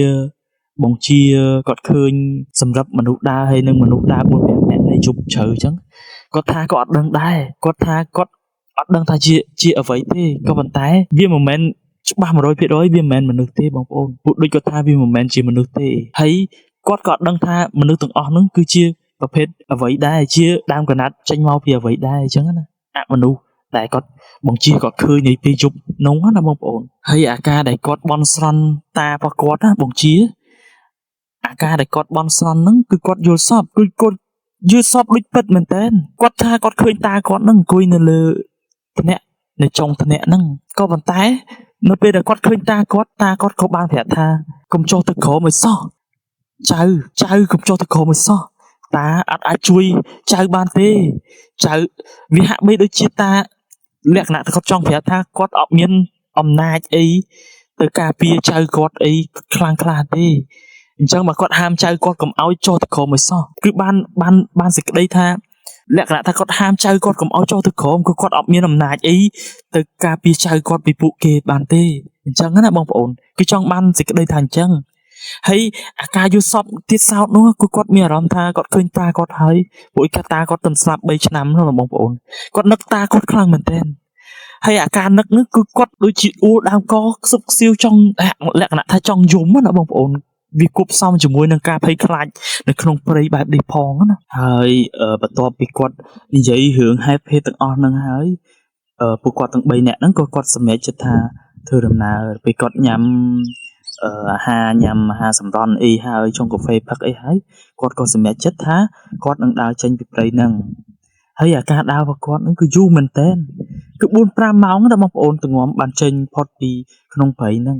បងជាគាត់ឃើញសម្រាប់មនុស្សដើរហើយនឹងមនុស្សដើរ4 5នាក់នៅជប់ជ្រៅចឹងគាត់ថាក៏អត់ដឹងដែរគាត់ថាគាត់អត់ដឹងថាជាជាអ្វីទេក៏ប៉ុន្តែវាមិនមែនច្បាស់100%វាមិនមែនមនុស្សទេបងប្អូនពួកដូចគាត់ថាវាមិនមែនជាមនុស្សទេហើយគាត់ក៏អត់ដឹងថាមនុស្សទាំងអស់ហ្នឹងគឺជាប្រភេទអ្វីដែរជាដើមកណាត់ចេញមកពីអ្វីដែរអញ្ចឹងណាអមនុស្សដែលគាត់បងជាគាត់ឃើញในពេលយប់នោះណាបងប្អូនហើយអាការដែលគាត់បន់ស្រន់តារបស់គាត់ណាបងជាអាការដែលគាត់បន់ស្រន់ហ្នឹងគឺគាត់យល់សពគឺគាត់យល់សពដូចពិតមែនតើគាត់ថាគាត់ឃើញតាគាត់ហ្នឹងអង្គុយនៅលើធ្នាក់នៅចុងធ្នាក់ហ្នឹងក៏ប៉ុន្តែនៅពេលដែលគាត់ឃើញតាគាត់តាគាត់ក៏បានប្រាប់ថាកុំចុះទៅក្រោមឲ្យសោះចៅចៅកុំចុះទៅក្រោមឲ្យសោះតាអត់អាចជួយចៅបានទេចៅវាហាក់បីដូចជាតាលក្ខណៈគាត់ចង់ប្រាប់ថាគាត់អត់មានអំណាចអីទៅការពារចៅគាត់អីខ្លាំងក្លាទេអញ្ចឹងបើគាត់ហាមចៅគាត់កុំឲ្យចុះទៅក្រោមឲ្យសោះគឺបានបានបានសេចក្តីថាលក្ខណៈថាគាត់ហាមចៅគាត់កុំឲ្យចុះទៅក្រោមគឺគាត់អត់មានអំណាចអីទៅការពារចៅគាត់ពីពួកគេបានទេអញ្ចឹងណាបងប្អូនគឺចង់បានសេចក្តីថាអញ្ចឹងហើយអាការយល់សពទៀតសោតនោះគឺគាត់មានអារម្មណ៍ថាគាត់ឃើញតាគាត់ហើយពួកឯកាតាគាត់ទៅស្លាប់3ឆ្នាំនោះបងប្អូនគាត់នឹកតាគាត់ខ្លាំងមែនទែនហើយអាការនឹកនោះគឺគាត់ដូចជាអួលដើមកខ្សឹបខ្សៀវចង់លក្ខណៈថាចង់យំណាបងប្អូនវាគប់ផ្សំជាមួយនឹងការភ័យខ្លាចនៅក្នុងព្រៃបែបនេះផងណាហើយបន្ទាប់ពីគាត់និយាយរឿងហេតុភេទទាំងអស់ហ្នឹងហើយពួកគាត់ទាំង3នាក់ហ្នឹងក៏គាត់សម្រេចចិត្តថាធ្វើដំណើរពេលគាត់ញ៉ាំអាហារញ៉ាំអាហារសម្រន់អីហើយចុងកាហ្វេផឹកអីហើយគាត់ក៏សម្រេចចិត្តថាគាត់នឹងដើរចេញពីព្រៃហ្នឹងហើយអាការដើររបស់គាត់ហ្នឹងគឺយូរមែនទែនគឺ4 5ម៉ោងណាបងប្អូនទាំងងំបានចេញផុតពីក្នុងព្រៃហ្នឹង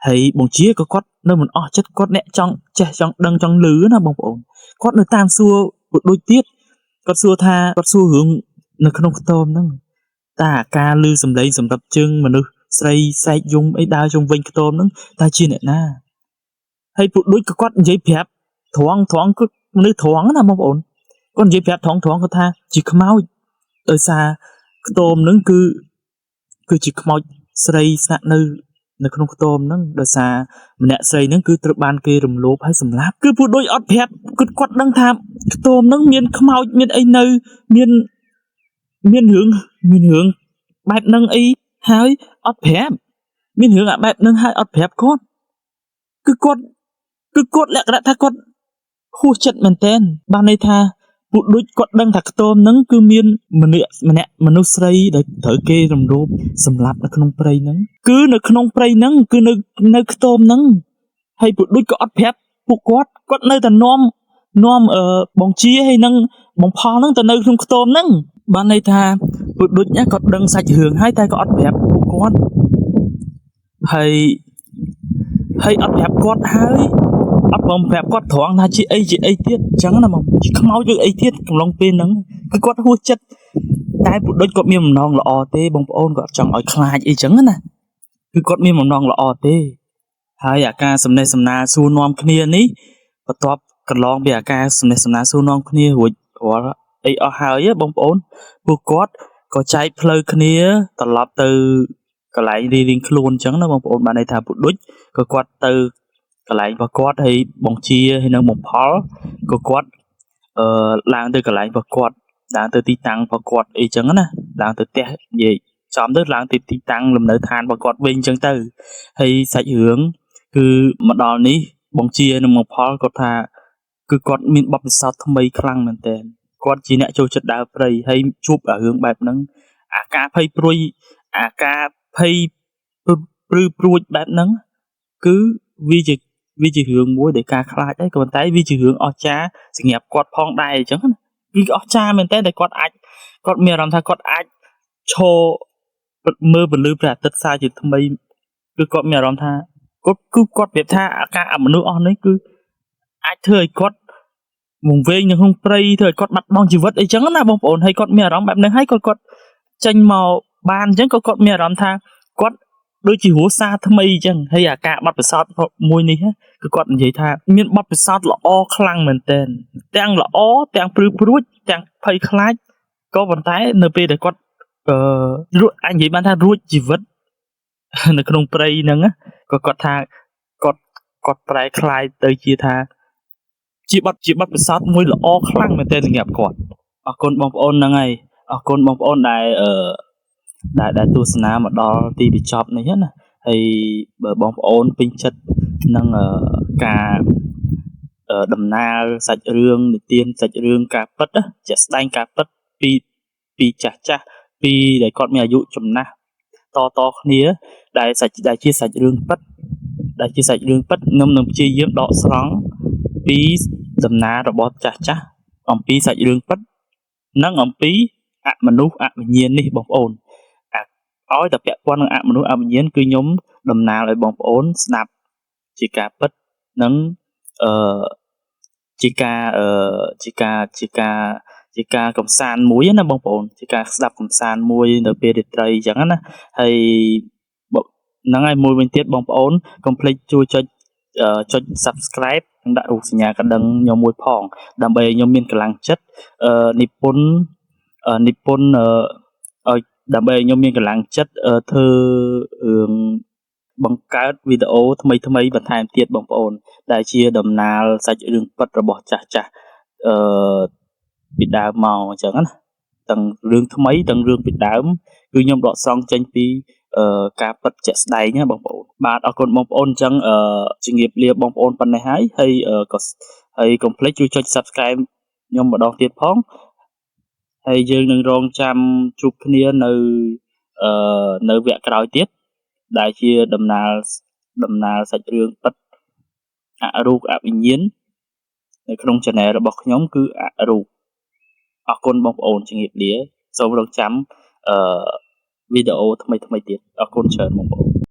ហើយបងជាក៏គាត់នៅមិនអស់ចិត្តគាត់អ្នកចង់ចេះចង់ដឹងចង់លឺណាបងប្អូនគាត់នៅតាមសួរដូចទៀតគាត់សួរថាគាត់សួររឿងនៅក្នុងខ្ទមហ្នឹងតើអាការលឺសំឡេងសម្រាប់ជើងមនុស្សស្រីស្រែកយំអីដើរជុំវិញខ្ទមហ្នឹងតើជាអ្នកណាហើយពួកដូចក៏គាត់និយាយប្រាប់ត្រង់ត្រង់គឺមនុស្សត្រង់ណាបងប្អូនគាត់និយាយប្រាប់ត្រង់ត្រង់គាត់ថាជាខ្មោចដោយសារខ្ទមហ្នឹងគឺជាខ្មោចស្រីស្នាក់នៅនៅក្នុងខ្ទមហ្នឹងដោយសារម្នាក់ស្រីហ្នឹងគឺត្រូវបានគេរំលោភហើយសម្លាប់គឺពួកដូចអត់ប្រាប់គឺគាត់ដឹងថាខ្ទមហ្នឹងមានខ្មោចមានអីនៅមានមានរឿងមានរឿងបែបហ្នឹងអីហើយអត់ប្រាប់មានរឿងអាបែបហ្នឹងហើយអត់ប្រាប់គាត់គឺគាត់គឺគាត់លក្ខណៈថាគាត់ហួសចិត្តមែនទែនបានន័យថាពួកដូចគាត់ដឹងថាខ្ទមហ្នឹងគឺមានម្នាក់ម្នាក់មនុស្សស្រីដែលត្រូវគេរំលោភសម្លាប់នៅក្នុងព្រៃហ្នឹងគឺនៅក្នុងព្រៃហ្នឹងគឺនៅនៅខ្ទមហ្នឹងហើយពួកដូចក៏អត់ប្រាប់ពួកគាត់គាត់នៅតែនាំនាំអឺបងជាហើយនឹងបងផលហ្នឹងទៅនៅក្នុងខ្ទមហ្នឹងបានន័យថាពួកដូចណាគាត់ដឹងសាច់រឿងហើយតែក៏អត់ប្រាប់ពួកគាត់ហើយហើយអត់ប្រាប់គាត់ហើយអត់ព្រមប្រាប់គាត់ត្រង់ថាជាអីជាអីទៀតអញ្ចឹងណាបងជាខ្មោចឬអីទៀតកំឡុងពេលហ្នឹងគឺគាត់ហួសចិត្តតែពួកដូចគាត់មានបំណងល្អទេបងប្អូនគាត់ចង់ឲ្យខ្លាចអីចឹងណាគឺគាត់មានបំណងល្អទេហើយអាការសំណេះសំណាលសួរនាំគ្នានេះបន្ទាប់កន្លងពីអាការសំណេះសំណាលសួរនាំគ្នារួចរាល់អីអស់ហើយបងប្អូនពួកគាត់ក៏ចែកផ្លូវគ្នាត្រឡប់ទៅកន្លែងរៀងៗខ្លួនអញ្ចឹងណាបងប្អូនបានន័យថាពួកដូចក៏គាត់ទៅកន្លែងរបស់គាត់ហើយបងជាហើយនឹងបងផលក៏គាត់អឺឡើងទៅកន្លែងរបស់គាត់ឡើងទៅទីតាំងរបស់គាត់អីចឹងណាឡើងទៅផ្ទះនិយាយចំទៅឡើងទៅទីតាំងលំនៅឋានរបស់គាត់វិញអញ្ចឹងទៅហើយសាច់រឿងគឺមកដល់នេះបងជានិងបងផលគាត់ថាគឺគាត់មានបទពិសោធន៍ថ្មីខ្លាំងមែនទែនគាត់ជាអ្នកចូលចិត្តដើរព្រៃហើយជួបអារឿងបែបហ្នឹងអាការភ័យព្រួយអាការភ័យព្រឺព្រួចបែបហ្នឹងគឺវាជាវាជារឿងមួយដែលការខ្លាចដែរក៏ប៉ុន្តែវាជារឿងអស្ចារ្យសម្រាប់គាត់ផងដែរអញ្ចឹងណាគឺអស្ចារ្យមែនតើដែលគាត់អាចគាត់មានអារម្មណ៍ថាគាត់អាចឈរមើលពន្លឺព្រះអាទិត្យសាជាថ្មីគឺគាត់មានអារម្មណ៍ថាគាត់គឺគាត់ប្រៀបថាអាការអមនុស្សអស់នេះគឺអាចធ្វើឲ្យគាត់ វង្វេងនៅក្នុងព្រៃធ្វើឲ្យគាត់បាត់បង់ជីវិតអីចឹងណាបងប្អូនហើយគាត់មានអារម្មណ៍បែបហ្នឹងហើយគាត់គាត់ចេញមកបានអញ្ចឹងក៏គាត់មានអារម្មណ៍ថាគាត់ដូចជារស់សារថ្មីអញ្ចឹងហើយអាការបទពិសោធន៍មួយនេះគឺគាត់និយាយថាមានបទពិសោធន៍ល្អខ្លាំងមែនទែនទាំងល្អទាំងព្រឺព្រួចទាំងភ័យខ្លាចក៏ប៉ុន្តែនៅពេលដែលគាត់អឺរួចអាចនិយាយបានថារួចជីវិត នៅក្នុងព្រៃហ្នឹងណាក៏គាត់ថាគាត់គាត់ប្រែក្លាយទៅជាថា ជាបទពិសោធន៍មួយល្អខ្លាំងមែនទែនសម្រាប់គាត់អរគុណបងប្អូនហ្នឹងហើយអរគុណបងប្អូនដែលអឺដែលដែលទស្សនាមកដល់ទីបញ្ចប់នេះណាហើយបើបងប្អូនពេញចិត្តនឹងអឺការអឺដំណើរសាច់រឿងនិទានសាច់រឿងការពិតណាជាក់ស្ដែងការពិតពីពីចាស់ចាស់ពីដែលគាត់មានអាយុចំណាស់តតគ្នាដែលសាច់ដែលជាសាច់រឿងពិតដែលជាសាច់រឿងពិតខ្ញុំនឹងព្យាយាមដកស្រង់ពីដំណើររបស់ចាស់ចាស់អំពីសាច់រឿងពិតនិងអំពីអមនុស្សអវិញ្ញាណនេះបងប្អូនអាឲ្យតែពាក់ព័ន្ធនឹងអមនុស្សអវិញ្ញាណគឺខ្ញុំតំណាលឲ្យបងប្អូនស្ដាប់ជាការពិតនិងអឺជាការអឺជាការជាការជាការកំសាន្តមួយណាបងប្អូនជាការស្ដាប់កំសាន្តមួយនៅពេលរាត្រីអញ្ចឹងណាហើយហ្នឹងហើយមួយវិញទៀតបងប្អូនកុំភ្លេចជួយចុចចុច Subscribe និងដាក់រូបសញ្ញាកណ្ដឹងខ្ញុំមួយផងដើម្បីឲ្យខ្ញុំមានកម្លាំងចិត្តអឺនិពន្ធនិពន្ធឲ្យដើម្បីឲ្យខ្ញុំមានកម្លាំងចិត្តធ្វើរឿងបង្កើតវីដេអូថ្មីថ្មីបន្ថែមទៀតបងប្អូន ដែលជាដំណើរសាច់រឿងពិតរបស់ចាស់ចាស់អឺពីដើមមកអញ្ចឹងណាទាំងរឿងថ្មីទាំងរឿងពីដើមគឺខ្ញុំដកស្រង់ចេញពីអឺការពិតជាក់ស្ដែងណាបងប្អូនបាទអរគុណបងប្អូនអញ្ចឹងអឺជំរាបលាបងប្អូនប៉ុណ្ណេះហើយហើយក៏ហើយកុំភ្លេចជួយចុច Subscribe ខ្ញុំម្ដងទៀតផងហើយយើងនឹងរងចាំជួបគ្នានៅអឺនៅវគ្គក្រោយទៀតដែលជាដំណើរដំណើរសាច់រឿងពិតអរូបអវិញ្ញាណនៅក្នុង Channel របស់ខ្ញុំគឺអរូបអរគុណបងប្អូនជំរាបលាសូមរងចាំអឺវីដេអូថ្មីៗទៀតអរគុណច្រើនបងប្អូន។